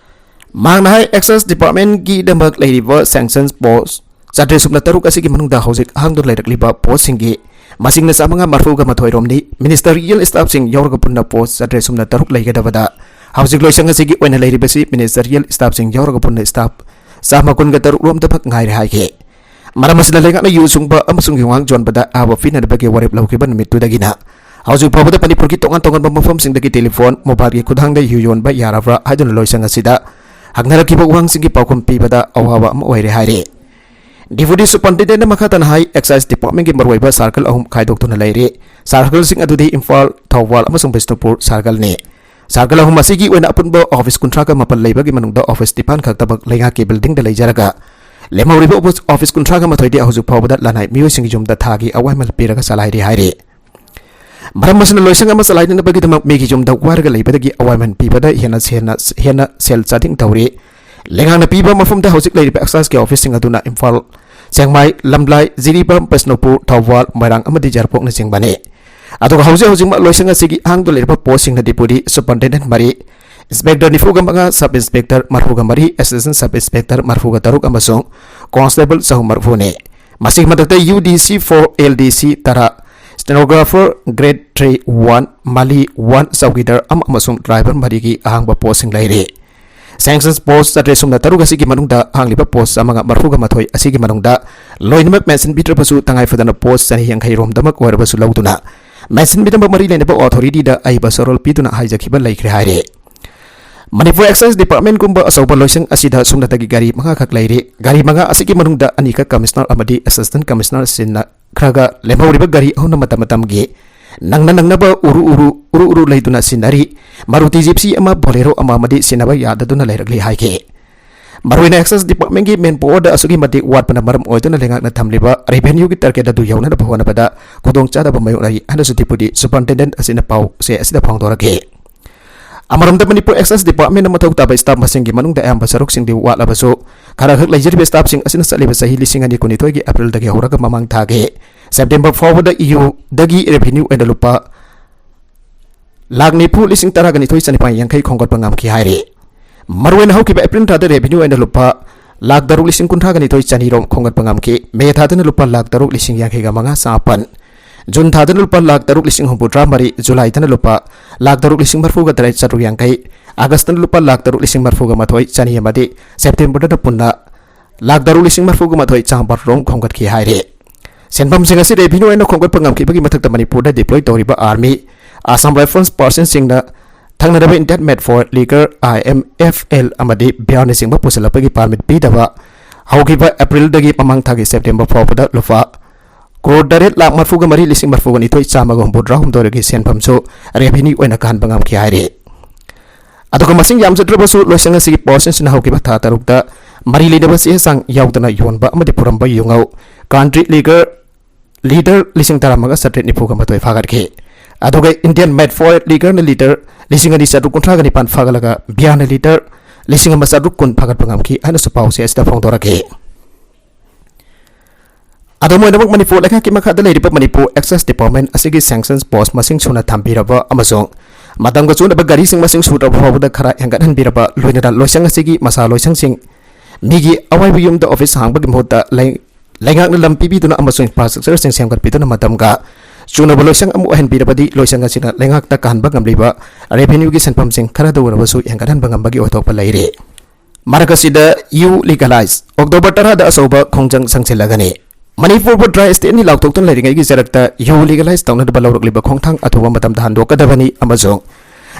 ꯃꯍꯥꯛꯅ ꯍꯥꯏ, ꯑꯦꯛꯁꯥꯏꯖ ꯗꯤꯄꯥꯔꯠꯃꯦꯟꯒꯤꯗꯃꯛ ꯂꯩꯔꯤꯕ ꯁꯦꯡꯁꯟ ꯄꯣꯁ ꯆꯥꯇ꯭ꯔꯦꯠ ꯁꯨꯞꯅ ꯇꯔꯨꯛ ꯑꯁꯤꯒꯤ ꯃꯅꯨꯡꯗ ꯍꯧꯖꯤꯛ ꯍꯥꯡꯗꯨꯅ ꯂꯩꯔꯛꯂꯤꯕ ꯄꯣꯁꯁꯤꯡꯒꯤ ꯃꯁꯤꯡꯅ ꯆꯥꯃꯉꯥ ꯃꯔꯐꯨꯒ ꯃꯥꯊꯣꯏ ꯔꯣꯝꯅꯤ꯫ ꯃꯤꯅꯤꯁꯇꯔꯤꯌꯦꯜ ꯁ꯭ꯇꯥꯐꯁꯤꯡ ꯌꯥꯎꯔꯒ ꯄꯨꯟꯅ ꯄꯣꯁ ꯆꯥꯇ꯭ꯔꯦꯠ ꯁꯨꯞꯅ ꯇꯔꯨꯛ ꯂꯩꯒꯗꯕꯗ ꯍꯧꯖꯤꯛ ꯂꯣꯏꯁꯪ ꯑꯁꯤꯒꯤ ꯑꯣꯏꯅ ꯂꯩꯔꯤꯕꯁꯤ ꯃꯤꯅꯤꯁꯇꯔꯤꯌꯦꯜ ꯁ꯭ꯇꯥꯐꯁꯤꯡ ꯌꯥꯎꯔꯒ ꯄꯨꯟꯅ ꯁ꯭ꯇꯥꯐ ꯆꯥꯝꯃ ꯀꯨꯟꯒ ꯇꯔꯨꯛ ꯔꯣꯝꯗ ꯈꯛ ꯉꯥꯏꯔꯦ ꯍꯥꯏꯈꯤ꯫ ꯃꯔꯝ ꯑꯁꯤꯅ ꯂꯩꯉꯥꯛꯅ ꯌꯨ ꯁꯨꯡꯕ ꯑꯃꯁꯨꯡ ꯌꯨꯉꯥꯡ ꯌꯣꯟꯕꯗ ꯑꯍꯥꯕ ꯄꯤꯅꯅꯕꯒꯤ ꯋꯥꯔꯦꯞ ꯂꯧꯈꯤꯕ ꯅꯨꯃꯤꯠꯇꯨꯗꯒꯤꯅ ꯍꯧꯖꯤꯛ ꯐꯥꯎꯕꯗ ꯃꯅꯤꯄꯨꯔꯒꯤ ꯇꯣꯉꯥꯟ ꯇꯣꯉꯥꯟꯕ ꯃꯐꯝꯁꯤꯡꯗꯒꯤ ꯇꯦꯂꯤꯐꯣꯟ, ꯃꯣꯕꯥꯏꯜꯒꯤ ꯈꯨꯠꯊꯥꯡꯗ ꯌꯨ ꯌꯣꯟꯕ ꯌꯥꯔꯕ꯭ꯔꯥ ꯍꯥꯏꯗꯨꯅ ꯂꯣꯏꯁꯪ ꯑꯁꯤꯗ ꯍꯪꯅꯔꯛꯈꯤꯕ ꯋꯥꯍꯪꯁꯤꯡꯒꯤ ꯄꯥꯎꯈꯨꯝ ꯄꯤꯕꯗ ꯑꯋꯥꯕ ꯑꯃ ꯑꯣꯏꯔꯦ ꯍꯥꯏꯔꯤ꯫ ꯗꯤꯄꯨꯇꯤ ꯁꯨꯄꯔꯤꯟꯇꯦꯟꯗꯦꯟꯠꯅ ꯃꯈꯥ ꯇꯥꯅ ꯍꯥꯏ, ꯑꯦꯛꯁꯥꯏꯖ ꯗꯤꯄꯥꯔꯠꯃꯦꯟꯒꯤ ꯃꯔꯨꯑꯣꯏꯕ ꯁꯥꯔꯀꯜ ꯑꯍꯨꯝ ꯈꯥꯏꯗꯣꯛꯇꯨꯅ ꯂꯩꯔꯤ꯫ ꯁꯥꯔꯀꯜꯁꯤꯡ ꯑꯗꯨꯗꯤ ꯏꯝꯐꯥꯜ, ꯊꯧꯕꯥꯜ ꯑꯃꯁꯨꯡ ꯕꯤꯁꯅꯨꯄꯨꯔ ꯁꯥꯔꯀꯜꯅꯤ꯫ ꯁꯥꯔꯀꯜ ꯑꯍꯨꯝ ꯑꯁꯤꯒꯤ ꯑꯣꯏꯅ ꯑꯄꯨꯟꯕ ꯑꯣꯐꯤꯁ ꯀꯨꯟꯊ꯭ꯔꯥꯒ ꯃꯥꯄꯟ ꯂꯩꯕꯒꯤ ꯃꯅꯨꯡꯗ ꯑꯣꯐꯤꯁ ꯅꯤꯄꯥꯟ ꯈꯛꯇꯃꯛ ꯂꯩꯉꯥꯛꯀꯤ ꯕꯤꯜꯗꯤꯡꯗ ꯂꯩꯖꯔꯒ, ꯂꯦꯝꯍꯧꯔꯤꯕ ꯑꯣꯐꯤꯁ, ꯑꯣꯐꯤꯁ ꯀꯨꯟꯊ꯭ꯔꯥꯒ ꯃꯥꯊꯣꯏꯗꯤ ꯍꯧꯖꯤꯛ ꯐꯥꯎꯕꯗ ꯂꯅꯥꯏ ꯃꯤꯑꯣꯏꯁꯤꯡꯒꯤ ꯌꯨꯝꯗ ꯊꯥꯒꯤ ꯑꯋꯥꯏꯃꯜ ꯄꯤꯔꯒ ꯆꯂꯥꯏꯔꯤ ꯍꯥꯏꯔꯤ꯫ ꯃꯔꯝ ꯑꯁꯤꯅ ꯂꯣꯏꯁꯪ ꯑꯃ ꯆꯂꯥꯏꯅꯅꯕꯒꯤꯗꯃꯛ ꯃꯤꯒꯤ ꯌꯨꯝꯗ ꯋꯥꯏꯔꯒ ꯂꯩꯕꯗꯒꯤ ꯑꯋꯥꯏꯃꯟ ꯄꯤꯕꯗ ꯍꯦꯟꯅ, ꯍꯦꯟꯅ, ꯍꯦꯟꯅ ꯁꯦꯜ ꯆꯥꯗꯤꯡ ꯇꯧꯔꯤ꯫ ꯂꯩꯉꯥꯛꯅ ꯄꯤꯕ ꯃꯐꯝꯗ ꯍꯧꯖꯤꯛ ꯂꯩꯔꯤꯕ ꯑꯦꯛꯁꯥꯏꯖꯀꯤ ꯑꯣꯐꯤꯁꯁꯤꯡ ꯑꯗꯨꯅ ꯏꯝꯐꯥꯜ ꯁꯦꯡꯃꯥꯏ, ꯂꯝꯂꯥꯏ, ꯖꯤꯔꯤꯕꯥꯝ, ꯕꯤꯁꯅꯨꯄꯨꯔ, ꯊꯧꯕꯥꯜ, ꯃꯣꯏꯔꯥꯡ ꯑꯃꯗꯤ ꯌꯥꯏꯔꯤꯄꯣꯛꯅꯆꯤꯡꯕꯅꯤ꯫ ꯑꯗꯨꯒ ꯍꯧꯖꯤꯛ ꯍꯧꯖꯤꯛꯃꯛ ꯂꯣꯏꯁꯪ ꯑꯁꯤꯒꯤ ꯑꯍꯥꯡꯗ ꯂꯩꯔꯤꯕ ꯄꯣꯁꯁꯤꯡꯅ ꯗꯤꯄꯨꯇꯤ ꯁꯨꯄꯔꯤꯟꯇꯦꯟꯗꯦꯟꯠ ꯃꯔꯤ, ꯏꯟꯁꯄꯦꯛꯇꯔ ꯅꯤꯐꯨꯒ ꯃꯉꯥ, ꯁꯕ ꯏꯟꯁꯄꯦꯛꯇꯔ ꯃꯔꯤꯐꯨꯒ ꯃꯔꯤ, ꯑꯦꯁꯤꯁꯇꯦꯟꯠ ꯁꯕ ꯏꯟꯁꯄꯦꯛꯇꯔ ꯃꯔꯤꯐꯨꯒ ꯇꯔꯨꯛ ꯑꯃꯁꯨꯡ ꯀꯣꯟꯁꯇꯦꯕꯜ ꯆꯍꯨꯝ ꯃꯔꯤꯐꯨꯅꯤ꯫ ꯃꯁꯤꯒꯤ ꯃꯊꯛꯇ ꯌꯨ ꯗꯤ ꯁꯤ ꯐꯣꯔ, ꯑꯦꯜ ꯗꯤ ꯁꯤ ꯇꯔꯥ, ꯁ꯭ꯇꯦꯅꯣꯒ꯭ꯔꯥꯐꯔ ꯒ꯭ꯔꯦꯗ ꯊ꯭ꯔꯤ ꯋꯥꯟ, ꯃꯥꯂꯤ ꯋꯥꯟ, ꯆꯧꯀꯤꯗꯥꯔ ꯑꯃ ꯑꯃꯁꯨꯡ ꯗ꯭ꯔꯥꯏꯚꯔ ꯃꯔꯤꯒꯤ ꯑꯍꯥꯡꯕ ꯄꯣꯁꯁꯤꯡ ꯂꯩꯔꯤ꯫ ꯁꯦꯡꯁꯟ ꯄꯣꯁ ꯆꯥꯇ꯭ꯔꯦꯠ ꯁꯨꯞꯅ ꯇꯔꯨꯛ ꯑꯁꯤꯒꯤ ꯃꯅꯨꯡꯗ ꯍꯥꯡꯂꯤꯕ ꯄꯣꯁ ꯆꯥꯝꯃꯉꯥ ꯃꯔꯤꯐꯨꯒ ꯃꯥꯊꯣꯏ ꯑꯁꯤꯒꯤ ꯃꯅꯨꯡꯗ ꯂꯣꯏꯅꯃꯛ ꯃꯦꯟꯁꯤꯟꯕꯤꯗ꯭ꯔꯕꯁꯨ, ꯇꯉꯥꯏ ꯐꯗꯅ ꯄꯣꯁ ꯆꯅꯤ ꯌꯥꯡꯈꯩ ꯔꯣꯝꯗꯃꯛ ꯑꯣꯏꯔꯕꯁꯨ ꯂꯧꯗꯨꯅ ꯃꯦꯟꯁꯤꯟꯕꯤꯅꯕ ꯃꯔꯤ ꯂꯩꯅꯕ ꯑꯣꯊꯣꯔꯤꯇꯤꯗ ꯑꯏꯕ ꯆꯥꯔꯣꯜ ꯄꯤꯗꯨꯅ ꯍꯥꯏꯖꯈꯤꯕ ꯂꯩꯈ꯭ꯔꯦ ꯍꯥꯏꯔꯤ꯫ ꯃꯅꯤꯄꯨꯔ ꯑꯦꯛꯁꯥꯏꯁ ꯗꯤꯄꯥꯔꯠꯃꯦꯟꯠꯀꯨꯝꯕ ꯑꯆꯧꯕ ꯂꯣꯏꯁꯪ ꯑꯁꯤꯗ ꯁꯨꯞꯅꯇꯒꯤ ꯒꯥꯔꯤ ꯃꯉꯥꯈꯛ ꯂꯩꯔꯤ꯫ ꯒꯥꯔꯤ ꯃꯉꯥ ꯑꯁꯤꯒꯤ ꯃꯅꯨꯡꯗ ꯑꯅꯤꯈꯛ ꯀꯃꯤꯁꯅꯔ ꯑꯃꯗꯤ ꯑꯦꯁꯤꯁꯇꯦꯟꯠ ꯀꯃꯤꯁꯅꯔꯁꯤꯡꯅ ꯈꯔꯒ ꯂꯦꯝꯍꯧꯔꯤꯕ ꯒꯥꯔꯤ ꯑꯍꯨꯝꯅ ꯃꯇꯝ ꯃꯇꯝꯒꯤ ꯅꯪꯅ ꯅꯪꯅꯕ ꯎꯔꯨ ꯎꯔꯨ, ꯎꯔꯨ ꯎꯔꯨ ꯂꯩꯗꯨꯅ ꯁꯤꯟꯅꯔꯤ꯫ ꯃꯥꯔꯨꯇꯤ ꯖꯤꯞꯁꯤ ꯑꯃ, ꯕꯣꯂꯦꯔꯣ ꯑꯃ ꯑꯃꯗꯤ ꯁꯤꯟꯅꯕ ꯌꯥꯗꯗꯨꯅ ꯂꯩꯔꯛꯂꯤ ꯍꯥꯏꯈꯤ꯫ ꯃꯔꯨꯑꯣꯏꯅ ꯑꯦꯛꯁꯥꯏꯁ ꯗꯤꯄꯥꯔꯠꯃꯦꯟꯠꯀꯤ ꯃꯦꯟ ꯄꯥꯋꯔꯗ ꯑꯁꯨꯛꯀꯤ ꯃꯇꯤꯛ ꯋꯥꯠꯄꯅ ꯃꯔꯝ ꯑꯣꯏꯗꯨꯅ ꯂꯩꯉꯥꯛꯅ ꯊꯝꯂꯤꯕ ꯔꯦꯚꯦꯅ꯭ꯌꯨꯒꯤ ꯇꯥꯔꯒꯦꯠ ꯑꯗꯨ ꯌꯧꯅꯅꯕ ꯍꯣꯠꯅꯕꯗ ꯈꯨꯗꯣꯡꯆꯥꯗꯕ ꯃꯥꯌꯣꯛꯅꯔꯤ ꯍꯥꯏꯅꯁꯨ ꯗꯤꯄꯨꯇꯤ ꯁꯨꯄꯔꯤꯟꯇꯦꯟꯗꯦꯟꯠ ꯑꯁꯤꯅ ꯄꯥꯎ ꯆꯦ ꯑꯁꯤꯗ ꯐꯣꯡꯗꯣꯔꯛꯈꯤ꯫ ꯑꯃꯔꯣꯝꯗ ꯃꯅꯤꯄꯨꯔ ꯑꯦꯛꯁꯥꯏꯁ ꯗꯤꯄꯥꯔꯠꯃꯦꯟꯠꯅ ꯃꯊꯧ ꯇꯥꯕ ꯁ꯭ꯇꯥꯐ ꯃꯁꯤꯡꯒꯤ ꯃꯅꯨꯡꯗ ꯑꯌꯥꯝꯕ ꯁꯔꯨꯛꯁꯤꯡꯗꯤ ꯋꯥꯠꯂꯕꯁꯨ, ꯈꯔꯈꯛ ꯂꯩꯖꯔꯤꯕ ꯁ꯭ꯇꯥꯐꯁꯤꯡ ꯑꯁꯤꯅ ꯆꯠꯂꯤꯕ ꯆꯍꯤ ꯂꯤꯁꯤꯡ ꯑꯅꯤ ꯀꯨꯟꯅꯤꯊꯣꯏꯒꯤ ꯑꯦꯄ꯭ꯔꯤꯜꯗꯒꯤ ꯍꯧꯔꯒ ꯃꯃꯥꯡ ꯊꯥꯒꯤ ꯁꯦꯞꯇꯦꯝꯕꯔ ꯐꯥꯎꯕꯗ ꯏꯌꯨꯗꯒꯤ ꯔꯦꯚꯦꯅ꯭ꯌꯨ ꯑꯣꯏꯅ ꯂꯨꯄꯥ ꯂꯥꯈ ꯅꯤꯐꯨ ꯂꯤꯁꯤꯡ ꯇꯔꯥꯒ ꯅꯤꯊꯣꯏ ꯆꯅꯤꯄꯥꯟ ꯌꯥꯡꯈꯩ ꯈꯣꯝꯒꯠꯄ ꯉꯝꯈꯤ ꯍꯥꯏꯔꯤ꯫ ꯃꯔꯨꯑꯣꯏꯅ ꯍꯧꯈꯤꯕ ꯑꯦꯄ꯭ꯔꯤꯜ ꯊꯥꯗ ꯔꯦꯚꯦꯅ꯭ꯌꯨ ꯑꯣꯏꯅ ꯂꯨꯄꯥ ꯂꯥꯈ ꯇꯔꯨꯛ ꯂꯤꯁꯤꯡ ꯀꯨꯟꯊ꯭ꯔꯥꯒ ꯅꯤꯊꯣꯏ ꯆꯅꯤꯔꯣꯝ ꯈꯣꯝꯒꯠꯄ ꯉꯝꯈꯤ꯫ ꯃꯦ ꯊꯥꯗꯅ ꯂꯨꯄꯥ ꯂꯥꯈ ꯇꯔꯨꯛ ꯂꯤꯁꯤꯡ ꯌꯥꯡꯈꯩꯒ ꯃꯉꯥ ꯆꯥꯃꯥꯄꯟ, ꯖꯨꯟ ꯊꯥꯗꯅ ꯂꯨꯄꯥ ꯂꯥꯈ ꯇꯔꯨꯛ ꯂꯤꯁꯤꯡ ꯍꯨꯝꯐꯨꯇꯔꯥ ꯃꯔꯤ, ꯖꯨꯂꯥꯏꯗꯅ ꯂꯨꯄꯥ ꯂꯥꯈ ꯇꯔꯨꯛ ꯂꯤꯁꯤꯡ ꯃꯔꯤꯐꯨꯒ ꯇꯔꯦꯠ ꯆꯥꯇ꯭ꯔꯨꯛ ꯌꯥꯡꯈꯩ, ꯑꯥꯒꯁꯇꯅ ꯂꯨꯄꯥ ꯂꯥꯈ ꯇꯔꯨꯛ ꯂꯤꯁꯤꯡ ꯃꯔꯤꯐꯨꯒ ꯃꯥꯊꯣꯏ ꯆꯅꯤ ꯑꯃꯗꯤ ꯁꯦꯞꯇꯦꯝꯕꯔꯗꯅ ꯄꯨꯟꯅ ꯂꯥꯈ ꯇꯔꯨꯛ ꯂꯤꯁꯤꯡ ꯃꯔꯤꯐꯨꯒ ꯃꯥꯊꯣꯏ ꯆꯥꯝꯃꯥꯄꯜ ꯔꯣꯝ ꯈꯣꯝꯒꯠꯈꯤ ꯍꯥꯏꯔꯤ꯫ ꯁꯦꯟꯐꯝꯁꯤꯡ ꯑꯁꯤ ꯔꯦꯚꯤꯅ꯭ꯌꯨ ꯑꯣꯏꯅ ꯈꯣꯝꯒꯠꯄ ꯉꯝꯈꯤꯕꯒꯤ ꯃꯊꯛꯇ ꯃꯅꯤꯄꯨꯔꯗ ꯗꯤꯄ꯭ꯂꯣꯏ ꯇꯧꯔꯤꯕ ꯑꯥꯔꯃꯤ, ꯑꯁꯥꯝ ꯔꯥꯏꯐꯜꯁ ꯄꯥꯔꯁꯟꯁꯤꯡꯅ ꯊꯛꯅꯅꯕ Indian Made for Liquor, I M F L, ꯑꯃꯗꯤ ꯕꯤꯌꯥꯔꯅꯆꯤꯡꯕ ꯄꯨꯁꯤꯜꯂꯛꯄꯒꯤ ꯄꯥꯔꯃꯤꯠ ꯄꯤꯗꯕ ꯍꯧꯈꯤꯕ ꯑꯦꯄ꯭ꯔꯤꯜꯗꯒꯤ ꯃꯃꯥꯡ ꯊꯥꯒꯤ ꯁꯦꯞꯇꯦꯝꯕꯔ ꯐꯥꯎꯕꯗ ꯂꯨꯄꯥ ꯀ꯭ꯔꯣꯔ ꯇꯔꯦꯠ ꯂꯥꯈ ꯃꯔꯤꯐꯨꯒ ꯃꯔꯤ ꯂꯤꯁꯤꯡ ꯃꯔꯤꯐꯨꯒ ꯅꯤꯊꯣꯏ ꯆꯥꯝꯃꯒ ꯍꯨꯝꯐꯨꯇꯔꯥꯍꯨꯝꯗꯣꯏꯒꯤ ꯁꯦꯟꯐꯝꯁꯨ ꯔꯦꯚꯤꯅ꯭ꯌꯨ ꯑꯣꯏꯅ ꯀꯥꯍꯟꯕ ꯉꯝꯈꯤ ꯍꯥꯏꯔꯤ꯫ ꯑꯗꯨꯒ ꯃꯁꯤꯡ ꯌꯥꯝꯖꯗ꯭ꯔꯕꯁꯨ, ꯂꯣꯏꯁꯪ ꯑꯁꯤꯒꯤ ꯄꯥꯔꯁꯟꯁꯤꯡꯅ ꯍꯧꯈꯤꯕ ꯊꯥ ꯇꯔꯨꯛꯇ ꯃꯔꯤ ꯂꯩꯅꯕ ꯆꯦ ꯆꯥꯡ ꯌꯥꯎꯗꯅ ꯌꯣꯟꯕ ꯑꯃꯗꯤ ꯄꯨꯔꯝꯕ ꯌꯨꯉꯧ, ꯀꯟꯇ꯭ꯔꯤ ꯂꯤꯀꯔ, ꯂꯤꯇꯔ ꯂꯤꯁꯤꯡ ꯇꯔꯥꯃꯉꯥ ꯆꯥꯇ꯭ꯔꯦꯠ ꯅꯤꯐꯨꯒ ꯃꯥꯊꯣꯏ ꯐꯥꯒꯠꯈꯤ꯫ ꯑꯗꯨꯒ Indian Made for Liquorꯅ ꯂꯤꯇꯔ ꯂꯤꯁꯤꯡ ꯑꯅꯤ ꯆꯥꯇ꯭ꯔꯨꯛ ꯀꯨꯟꯊ꯭ꯔꯥꯒ ꯅꯤꯄꯥꯟ ꯐꯥꯒꯠꯂꯒ ꯕꯤꯌꯥꯔꯅ ꯂꯤꯇꯔ ꯂꯤꯁꯤꯡ ꯑꯃ ꯆꯥꯇ꯭ꯔꯨꯛ ꯀꯨꯟ ꯐꯥꯒꯠꯄ ꯉꯝꯈꯤ ꯍꯥꯏꯅꯁꯨ ꯄꯥꯎ ꯆꯦ ꯑꯁꯤꯗ ꯐꯣꯡꯗꯣꯔꯛꯈꯤ꯫ ꯑꯗꯨꯝ ꯑꯣꯏꯅꯃꯛ, ꯃꯅꯤꯄꯨꯔ ꯂꯩꯉꯥꯛꯀꯤ ꯃꯈꯥꯗ ꯂꯩꯔꯤꯕ ꯃꯅꯤꯄꯨꯔ Excise Department ꯑꯁꯤꯒꯤ sanction post ꯃꯁꯤꯡ ꯁꯨꯅ ꯊꯝꯕꯤꯔꯕ ꯑꯃꯁꯨꯡ ꯃꯇꯝꯒ ꯆꯨꯅꯕ ꯒꯥꯔꯤꯁꯤꯡ ꯃꯁꯤꯡ ꯁꯨꯗ꯭ꯔꯕ ꯐꯥꯎꯕꯗ ꯈꯔ ꯍꯦꯟꯒꯠꯍꯟꯕꯤꯔꯕ, ꯂꯣꯏꯅꯅ ꯂꯣꯏꯁꯪ ꯑꯁꯤꯒꯤ ꯃꯁꯥ ꯂꯣꯏꯁꯪꯁꯤꯡ ꯃꯤꯒꯤ ꯑꯋꯥꯏꯕ ꯌꯨꯝꯗ office ꯍꯥꯡꯕꯒꯤ ꯃꯍꯨꯠꯇ ꯂꯩ-, ꯂꯩꯉꯥꯛꯅ ꯂꯝ ꯄꯤꯕꯤꯗꯨꯅ ꯑꯃꯁꯨꯡ infrastructureꯁꯤꯡ ꯁꯦꯝꯒꯠꯄꯤꯗꯨꯅ ꯃꯇꯝꯒ ꯆꯨꯅꯕ ꯂꯣꯏꯁꯪ ꯑꯃ ꯑꯣꯏꯍꯟꯕꯤꯔꯕꯗꯤ, ꯂꯣꯏꯁꯪ ꯑꯁꯤꯅ ꯂꯩꯉꯥꯛꯇ ꯀꯥꯍꯟꯕ ꯉꯝꯂꯤꯕ revenueꯒꯤ ꯁꯦꯟꯐꯝꯁꯤꯡ ꯈꯔꯗ ꯑꯣꯏꯔꯕꯁꯨ ꯍꯦꯟꯒꯠꯍꯟꯕ ꯉꯝꯕꯒꯤ ꯑꯣꯏꯊꯣꯛꯄ ꯂꯩꯔꯤ꯫ ꯃꯔꯛ ꯑꯁꯤꯗ, ꯌꯨ legalize꯫ October ꯇꯔꯥꯗ ꯑꯆꯧꯕ ꯈꯣꯡꯖꯪ ꯆꯪꯁꯤꯜꯂꯒꯅꯤ꯫ ꯃꯅꯤꯄꯨꯔꯕꯨ dry stateꯅꯤ ꯂꯥꯎꯊꯣꯛꯇꯨꯅ ꯂꯩꯔꯤꯉꯩꯒꯤ ꯆꯔꯛꯇ ꯌꯨ legalize ꯇꯧꯅꯅꯕ ꯂꯧꯔꯛꯂꯤꯕ ꯈꯣꯡꯊꯥꯡ ꯑꯊꯨꯕ ꯃꯇꯝꯗ ꯍꯟꯗꯣꯛꯀꯗꯕꯅꯤ ꯑꯃꯁꯨꯡ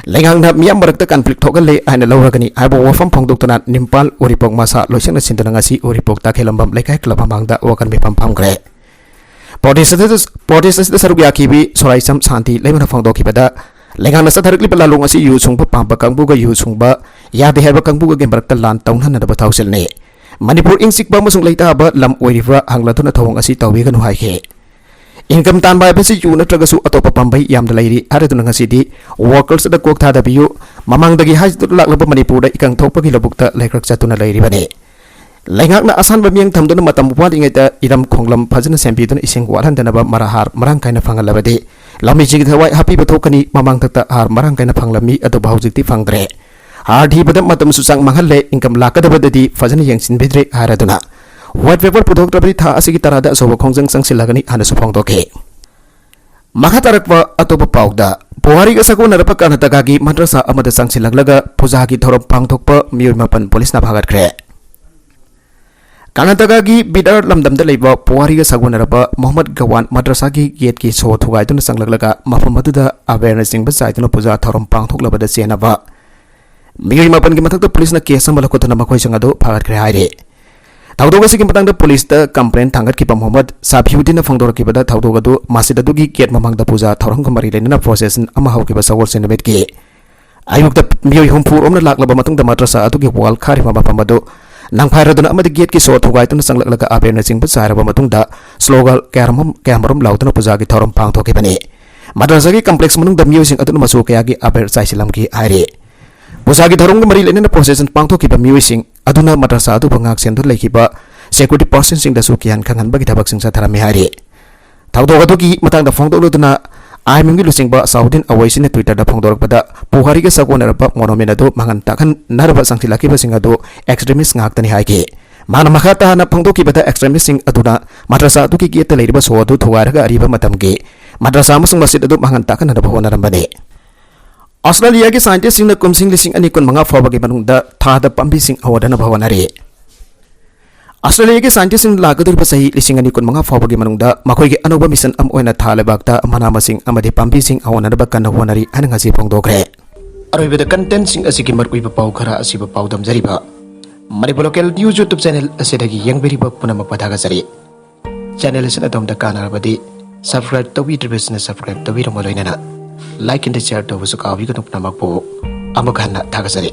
ꯂꯩꯉꯥꯛꯅ ꯃꯤꯌꯥꯝ ꯃꯔꯛꯇ conflict ꯊꯣꯛꯍꯜꯂꯦ ꯍꯥꯏꯅ ꯂꯧꯔꯒꯅꯤ ꯍꯥꯏꯕ ꯋꯥꯐꯝ ꯐꯣꯡꯗꯣꯛꯇꯨꯅ ꯅꯤꯝꯄꯥꯜ ꯎꯔꯤꯄꯣꯛ ꯃꯁꯥ ꯂꯣꯏꯁꯪꯅ ꯁꯤꯟꯗꯨꯅ ꯉꯁꯤ ꯎꯔꯤꯄꯣꯛ ꯇꯈꯦꯜꯂꯝꯕꯝ ꯂꯩꯀꯥꯏ club ꯃꯃꯥꯡꯗ ꯋꯥꯀꯟ ꯃꯤꯐꯝ ꯐꯝꯈ꯭ꯔꯦ꯫ Protest ꯑꯁꯤꯗ, protest ꯑꯁꯤꯗ ꯁꯔꯨꯛ ꯌꯥꯈꯤꯕꯤ ꯁꯣꯔꯥꯏꯆꯝ ꯁꯥꯟꯇꯤ ꯂꯩꯃꯅ ꯐꯣꯡꯗꯣꯛꯈꯤꯕꯗ, ꯂꯩꯉꯥꯛꯅ ꯆꯠꯊꯔꯛꯂꯤꯕ ꯂꯥꯂꯣꯡ ꯑꯁꯤ ꯌꯨ ꯁꯨꯡꯕ ꯄꯥꯝꯕ ꯀꯥꯡꯕꯨꯒ ꯌꯨ ꯁꯨꯡꯕ ꯌꯥꯗꯦ ꯍꯥꯏꯕ ꯀꯥꯡꯕꯨꯒꯒꯤ ꯃꯔꯛꯇ ꯂꯥꯟ ꯇꯧꯅꯅꯕ ꯊꯧꯁꯤꯜꯅꯤ꯫ ꯃꯅꯤꯄꯨꯔ ꯏꯪ ꯆꯤꯛꯄ ꯑꯃꯁꯨꯡ ꯂꯩꯇꯥꯕ ꯂꯝ ꯑꯣꯏꯔꯤꯕ꯭ꯔꯥ ꯍꯪꯂꯗꯨꯅ ꯊꯧꯑꯣꯡ ꯑꯁꯤ ꯇꯧꯕꯤꯒꯅꯨ ꯍꯥꯏꯈꯤ꯫ Income ꯇꯥꯟꯕ ꯍꯥꯏꯕꯁꯤ ꯌꯨ ꯅꯠꯇ꯭ꯔꯒꯁꯨ ꯑꯇꯣꯞꯄ ꯄꯥꯝꯕꯩ ꯌꯥꯝꯅ ꯂꯩꯔꯤ ꯍꯥꯏꯔꯗꯨꯅ ꯉꯁꯤꯗꯤ workers ꯑꯗ ꯀꯣꯛ ꯊꯥꯗꯕꯤꯌꯨ꯫ ꯃꯃꯥꯡꯗꯒꯤ ꯍꯥꯏꯖꯗꯨꯅ ꯂꯥꯛꯂꯕ ꯃꯅꯤꯄꯨꯔꯗ ꯏꯀꯪ ꯊꯣꯛꯄꯒꯤ ꯂꯧꯕꯨꯛꯇ ꯂꯩꯀ꯭ꯔꯛ ꯆꯠꯇꯨꯅ ꯂꯩꯔꯤꯕꯅꯤ꯫ ꯂꯩꯉꯥꯛꯅ ꯑꯁꯥꯟꯕ ꯃꯤꯠꯌꯦꯡ ꯊꯝꯗꯨꯅ ꯃꯇꯝ ꯋꯥꯠꯂꯤꯉꯩꯗ ꯏꯔꯝ ꯈꯣꯡꯂꯝ ꯐꯖꯅ ꯁꯦꯝꯕꯤꯗꯨꯅ ꯏꯁꯤꯡ ꯋꯥꯠꯍꯟꯗꯅꯕ ꯃꯔꯥ ꯍꯥꯔ ꯃꯔꯥꯡ ꯀꯥꯏꯅ ꯐꯪꯍꯜꯂꯕꯗꯤ ꯂꯧꯃꯤꯁꯤꯡꯒꯤ ꯊꯋꯥꯏ ꯍꯥꯞꯄꯤꯕ ꯊꯣꯛꯀꯅꯤ꯫ ꯃꯃꯥꯡꯊꯛꯇ ꯍꯥꯔ ꯃꯔꯥꯡ ꯀꯥꯏꯅ ꯐꯪꯂꯝꯃꯤ, ꯑꯗꯨꯕꯨ ꯍꯧꯖꯤꯛꯇꯤ ꯐꯪꯗ꯭ꯔꯦ꯫ ꯍꯥꯔ ꯊꯤꯕꯗ ꯃꯇꯝꯁꯨ ꯆꯥꯡ ꯃꯥꯡꯍꯜꯂꯦ, income ꯂꯥꯛꯀꯗꯕꯗꯗꯤ ꯐꯖꯅ ꯌꯦꯡꯁꯤꯟꯕꯤꯗ꯭ꯔꯦ ꯍꯥꯏꯔꯗꯨꯅ white paper ꯄꯨꯊꯣꯛꯇ꯭ꯔꯕꯗꯤ ꯊꯥ ꯑꯁꯤꯒꯤ ꯇꯔꯥꯗ ꯑꯆꯧꯕ ꯈꯣꯡꯖꯪ ꯆꯪꯁꯤꯜꯂꯒꯅꯤ ꯍꯥꯏꯅꯁꯨ ꯐꯣꯡꯗꯣꯛꯈꯤ꯫ ꯃꯈꯥ ꯇꯥꯔꯛꯄ ꯑꯇꯣꯞꯄ ꯄꯥꯎꯗ, ꯄꯨꯋꯥꯔꯤꯒ ꯁꯥꯒꯣꯟꯅꯔꯕ ꯀꯔꯅꯥꯇꯀꯥꯒꯤ ꯃꯗ꯭ꯔꯁꯥ ꯑꯃꯗ ꯆꯪꯁꯤꯜꯂꯛꯂꯒ ꯄꯨꯖꯥꯒꯤ ꯊꯧꯔꯝ ꯄꯥꯡꯊꯣꯛꯄ ꯃꯤꯑꯣꯏ ꯃꯥꯄꯟ ꯄꯨꯂꯤꯁꯅ ꯐꯥꯒꯠꯈ꯭ꯔꯦ꯫ ꯀꯔꯅꯥꯇꯀꯥꯒꯤ ꯕꯤꯗꯥꯔ ꯂꯝꯗꯝꯗ ꯂꯩꯕ ꯄꯨꯋꯥꯔꯤꯒ ꯁꯥꯒꯣꯟꯅꯔꯕ ꯃꯣꯍꯝꯃꯗ ꯒꯋꯥꯟ ꯃꯗ꯭ꯔꯁꯥꯒꯤ ꯒꯦꯠꯀꯤ ꯁꯣ ꯊꯨꯒꯥꯏꯗꯨꯅ ꯆꯪꯂꯛꯂꯒ ꯃꯐꯝ ꯑꯗꯨꯗ ꯑꯕꯦꯔꯅꯆꯤꯡꯕ ꯆꯥꯏꯗꯨꯅ ꯄꯨꯖꯥ ꯊꯧꯔꯝ ꯄꯥꯡꯊꯣꯛꯂꯕꯗ ꯆꯦꯟꯅꯕ ꯃꯤꯑꯣꯏ ꯃꯥꯄꯟꯒꯤ ꯃꯊꯛꯇ ꯄꯨꯂꯤꯁꯅ case ꯑꯃ ꯂꯧꯈꯠꯇꯨꯅ ꯃꯈꯣꯏꯁꯤꯡ ꯑꯗꯨ ꯐꯥꯒꯠꯈ꯭ꯔꯦ ꯍꯥꯏꯔꯤ꯫ ꯊꯧꯗꯣꯛ ꯑꯁꯤꯒꯤ ꯃꯇꯥꯡꯗ ꯄꯨꯂꯤꯁꯇ complaint ꯊꯥꯡꯒꯠꯈꯤꯕ ꯃꯣꯍꯝꯃꯗ ꯁꯥꯐꯤꯎꯗꯤꯟꯅ ꯐꯣꯡꯗꯣꯔꯛꯈꯤꯕꯗ, ꯊꯧꯗꯣꯛ ꯑꯗꯨ ꯃꯁꯖꯤꯗ ꯑꯗꯨꯒꯤ gate ꯃꯃꯥꯡꯗ ꯄꯨꯖꯥ ꯊꯧꯔꯝꯒ ꯃꯔꯤ ꯂꯩꯅꯅ procession ꯑꯃ ꯍꯧꯈꯤꯕ ꯁꯒꯣꯜꯁꯦꯟ ꯅꯨꯃꯤꯠꯀꯤ ꯑꯌꯨꯛꯇ ꯃꯤꯑꯣꯏ ꯍꯨꯝꯐꯨ ꯔꯣꯝꯅ ꯂꯥꯛꯂꯕ ꯃꯇꯨꯡꯗ ꯃꯗ꯭ꯔꯁꯥ ꯑꯗꯨꯒꯤ wall ꯈꯥꯔꯤꯕ ꯃꯐꯝ ꯑꯗꯨ ꯅꯪꯐꯥꯏꯔꯗꯨꯅ ꯑꯃꯗꯤ gateꯀꯤ ꯁꯣ ꯊꯨꯒꯥꯏꯗꯨꯅ ꯆꯪꯂꯛꯂꯒ ꯑꯕꯦꯔꯅꯆꯤꯡꯕ ꯆꯥꯏꯔꯕ ꯃꯇꯨꯡꯗ slogan ꯀꯌꯥꯃꯔꯨꯝ, ꯀꯌꯥꯃꯔꯨꯝ ꯂꯥꯎꯗꯨꯅ ꯄꯨꯖꯥꯒꯤ ꯊꯧꯔꯝ ꯄꯥꯡꯊꯣꯛꯈꯤꯕꯅꯤ꯫ ꯃꯗ꯭ꯔꯁꯥꯒꯤ complex ꯃꯅꯨꯡꯗ ꯃꯤꯑꯣꯏꯁꯤꯡ ꯑꯗꯨꯅ ꯃꯆꯨ ꯀꯌꯥꯒꯤ ꯑꯕꯦꯔ ꯆꯥꯏꯁꯤꯜꯂꯝꯈꯤ ꯍꯥꯏꯔꯤ꯫ ꯄꯨꯖꯥꯒꯤ ꯊꯧꯔꯝꯒ ꯃꯔꯤ ꯂꯩꯅꯅ procession ꯄꯥꯡꯊꯣꯛꯈꯤꯕ ꯃꯤꯑꯣꯏꯁꯤꯡ ꯑꯗꯨꯅ ꯃꯗ꯭ꯔꯁꯥ ꯑꯗꯨꯕꯨ ꯉꯥꯛ ꯁꯦꯟꯗꯨꯅ ꯂꯩꯈꯤꯕ security personnelꯁꯤꯡꯗꯁꯨ ꯀꯤꯍꯟ ꯈꯪꯍꯟꯕꯒꯤ ꯊꯕꯛꯁꯤꯡ ꯆꯠꯊꯔꯝꯃꯤ ꯍꯥꯏꯔꯤ꯫ ꯊꯧꯗꯣꯛ ꯑꯗꯨꯒꯤ ꯃꯇꯥꯡꯗ ꯐꯣꯡꯗꯣꯛꯂꯗꯨꯅ ꯑꯥꯏ ꯑꯦꯝ ꯑꯦꯝꯒꯤ ꯂꯨꯆꯤꯡꯕ ꯑꯁꯥꯎꯗꯤꯟ ꯑꯋꯩꯁꯤꯅ Twitterꯗ ꯐꯣꯡꯗꯣꯔꯛꯄꯗ, ꯄꯨꯋꯥꯔꯤꯒ ꯁꯥꯒꯣꯟꯅꯔꯕ monument ꯑꯗꯨ ꯃꯥꯡꯍꯟ ꯇꯥꯛꯍꯟꯅꯅꯕ ꯆꯪꯁꯤꯜꯂꯛꯈꯤꯕꯁꯤꯡ ꯑꯗꯨ extremist ꯉꯥꯛꯇꯅꯤ ꯍꯥꯏꯈꯤ꯫ ꯃꯥꯅ ꯃꯈꯥ ꯇꯥꯅ ꯐꯣꯡꯗꯣꯛꯈꯤꯕꯗ, extremistꯁꯤꯡ ꯑꯗꯨꯅ ꯃꯗ꯭ꯔꯁꯥ ꯑꯗꯨꯒꯤ gateꯇ ꯂꯩꯔꯤꯕ show ꯑꯗꯨ ꯊꯨꯒꯥꯏꯔꯒ ꯑꯔꯤꯕ ꯃꯇꯝꯒꯤ ꯃꯗ꯭ꯔꯁꯥ ꯑꯃꯁꯨꯡ ꯃꯁꯖꯤꯗ ꯑꯗꯨ ꯃꯥꯡꯍꯟ ꯇꯥꯛꯍꯟꯅꯅꯕ ꯍꯣꯠꯅꯔꯝꯕꯅꯤ꯫ ꯑꯣꯁꯇ꯭ꯔꯦꯂꯤꯌꯥꯒꯤ scientistꯁꯤꯡꯅ ꯀꯨꯝꯁꯤꯡ ꯂꯤꯁꯤꯡ ꯑꯅꯤ ꯀꯨꯟꯃꯉꯥ ꯐꯥꯎꯕꯒꯤ ꯃꯅꯨꯡꯗ ꯊꯥꯗ ꯄꯥꯝꯕꯤꯁꯤꯡ ꯍꯧꯍꯟꯅꯕ ꯍꯣꯠꯅꯔꯤ꯫ ꯑꯣꯁꯇ꯭ꯔꯦꯂꯤꯌꯥꯒꯤ scientistꯁꯤꯡ ꯂꯥꯛꯀꯗꯧꯔꯤꯕ ꯆꯍꯤ ꯂꯤꯁꯤꯡ ꯑꯅꯤ ꯀꯨꯟꯃꯉꯥ ꯐꯥꯎꯕꯒꯤ ꯃꯅꯨꯡꯗ ꯃꯈꯣꯏꯒꯤ ꯑꯅꯧꯕ mission ꯑꯃ ꯑꯣꯏꯅ ꯊꯥ ꯂꯩꯕꯥꯛꯇ ꯃꯅꯥ ꯃꯁꯤꯡ ꯑꯃꯗꯤ ꯄꯥꯝꯕꯤꯁꯤꯡ ꯍꯧꯍꯟꯅꯕ ꯀꯟꯅ ꯍꯣꯠꯅꯔꯤ ꯍꯥꯏꯅ ꯉꯁꯤ ꯐꯣꯡꯗꯣꯛꯈ꯭ꯔꯦ꯫ ꯑꯔꯣꯏꯕꯗ contentꯁꯤꯡ ꯑꯁꯤꯒꯤ ꯃꯔꯨꯑꯣꯏꯕ ꯄꯥꯎ ꯈꯔ ꯑꯁꯤꯕꯨ ꯄꯥꯎꯗꯝꯖꯔꯤꯕ Manipur Local News YouTube channel ꯑꯁꯤꯗꯒꯤ ꯌꯦꯡꯕꯤꯔꯤꯕ ꯄꯨꯝꯅꯃꯛꯄꯨ ꯊꯥꯒꯠꯆꯔꯤ꯫ Channel ꯑꯁꯤꯅ ꯑꯗꯣꯝꯗ ꯀꯥꯟꯅꯔꯕꯗꯤ subscribe ꯇꯧꯕꯤꯗ꯭ꯔꯤꯕꯁꯤꯅ subscribe ꯇꯧꯕꯤꯔꯝꯕ ꯂꯣꯏꯅꯅ like and share ꯇꯧꯕꯁꯨ ꯀꯥꯎꯕꯤꯒꯅꯨ꯫ ꯄꯨꯝꯅꯃꯛꯄꯨ ꯑꯃꯨꯛ ꯍꯟꯅ ꯊꯥꯒꯠꯆꯔꯤ꯫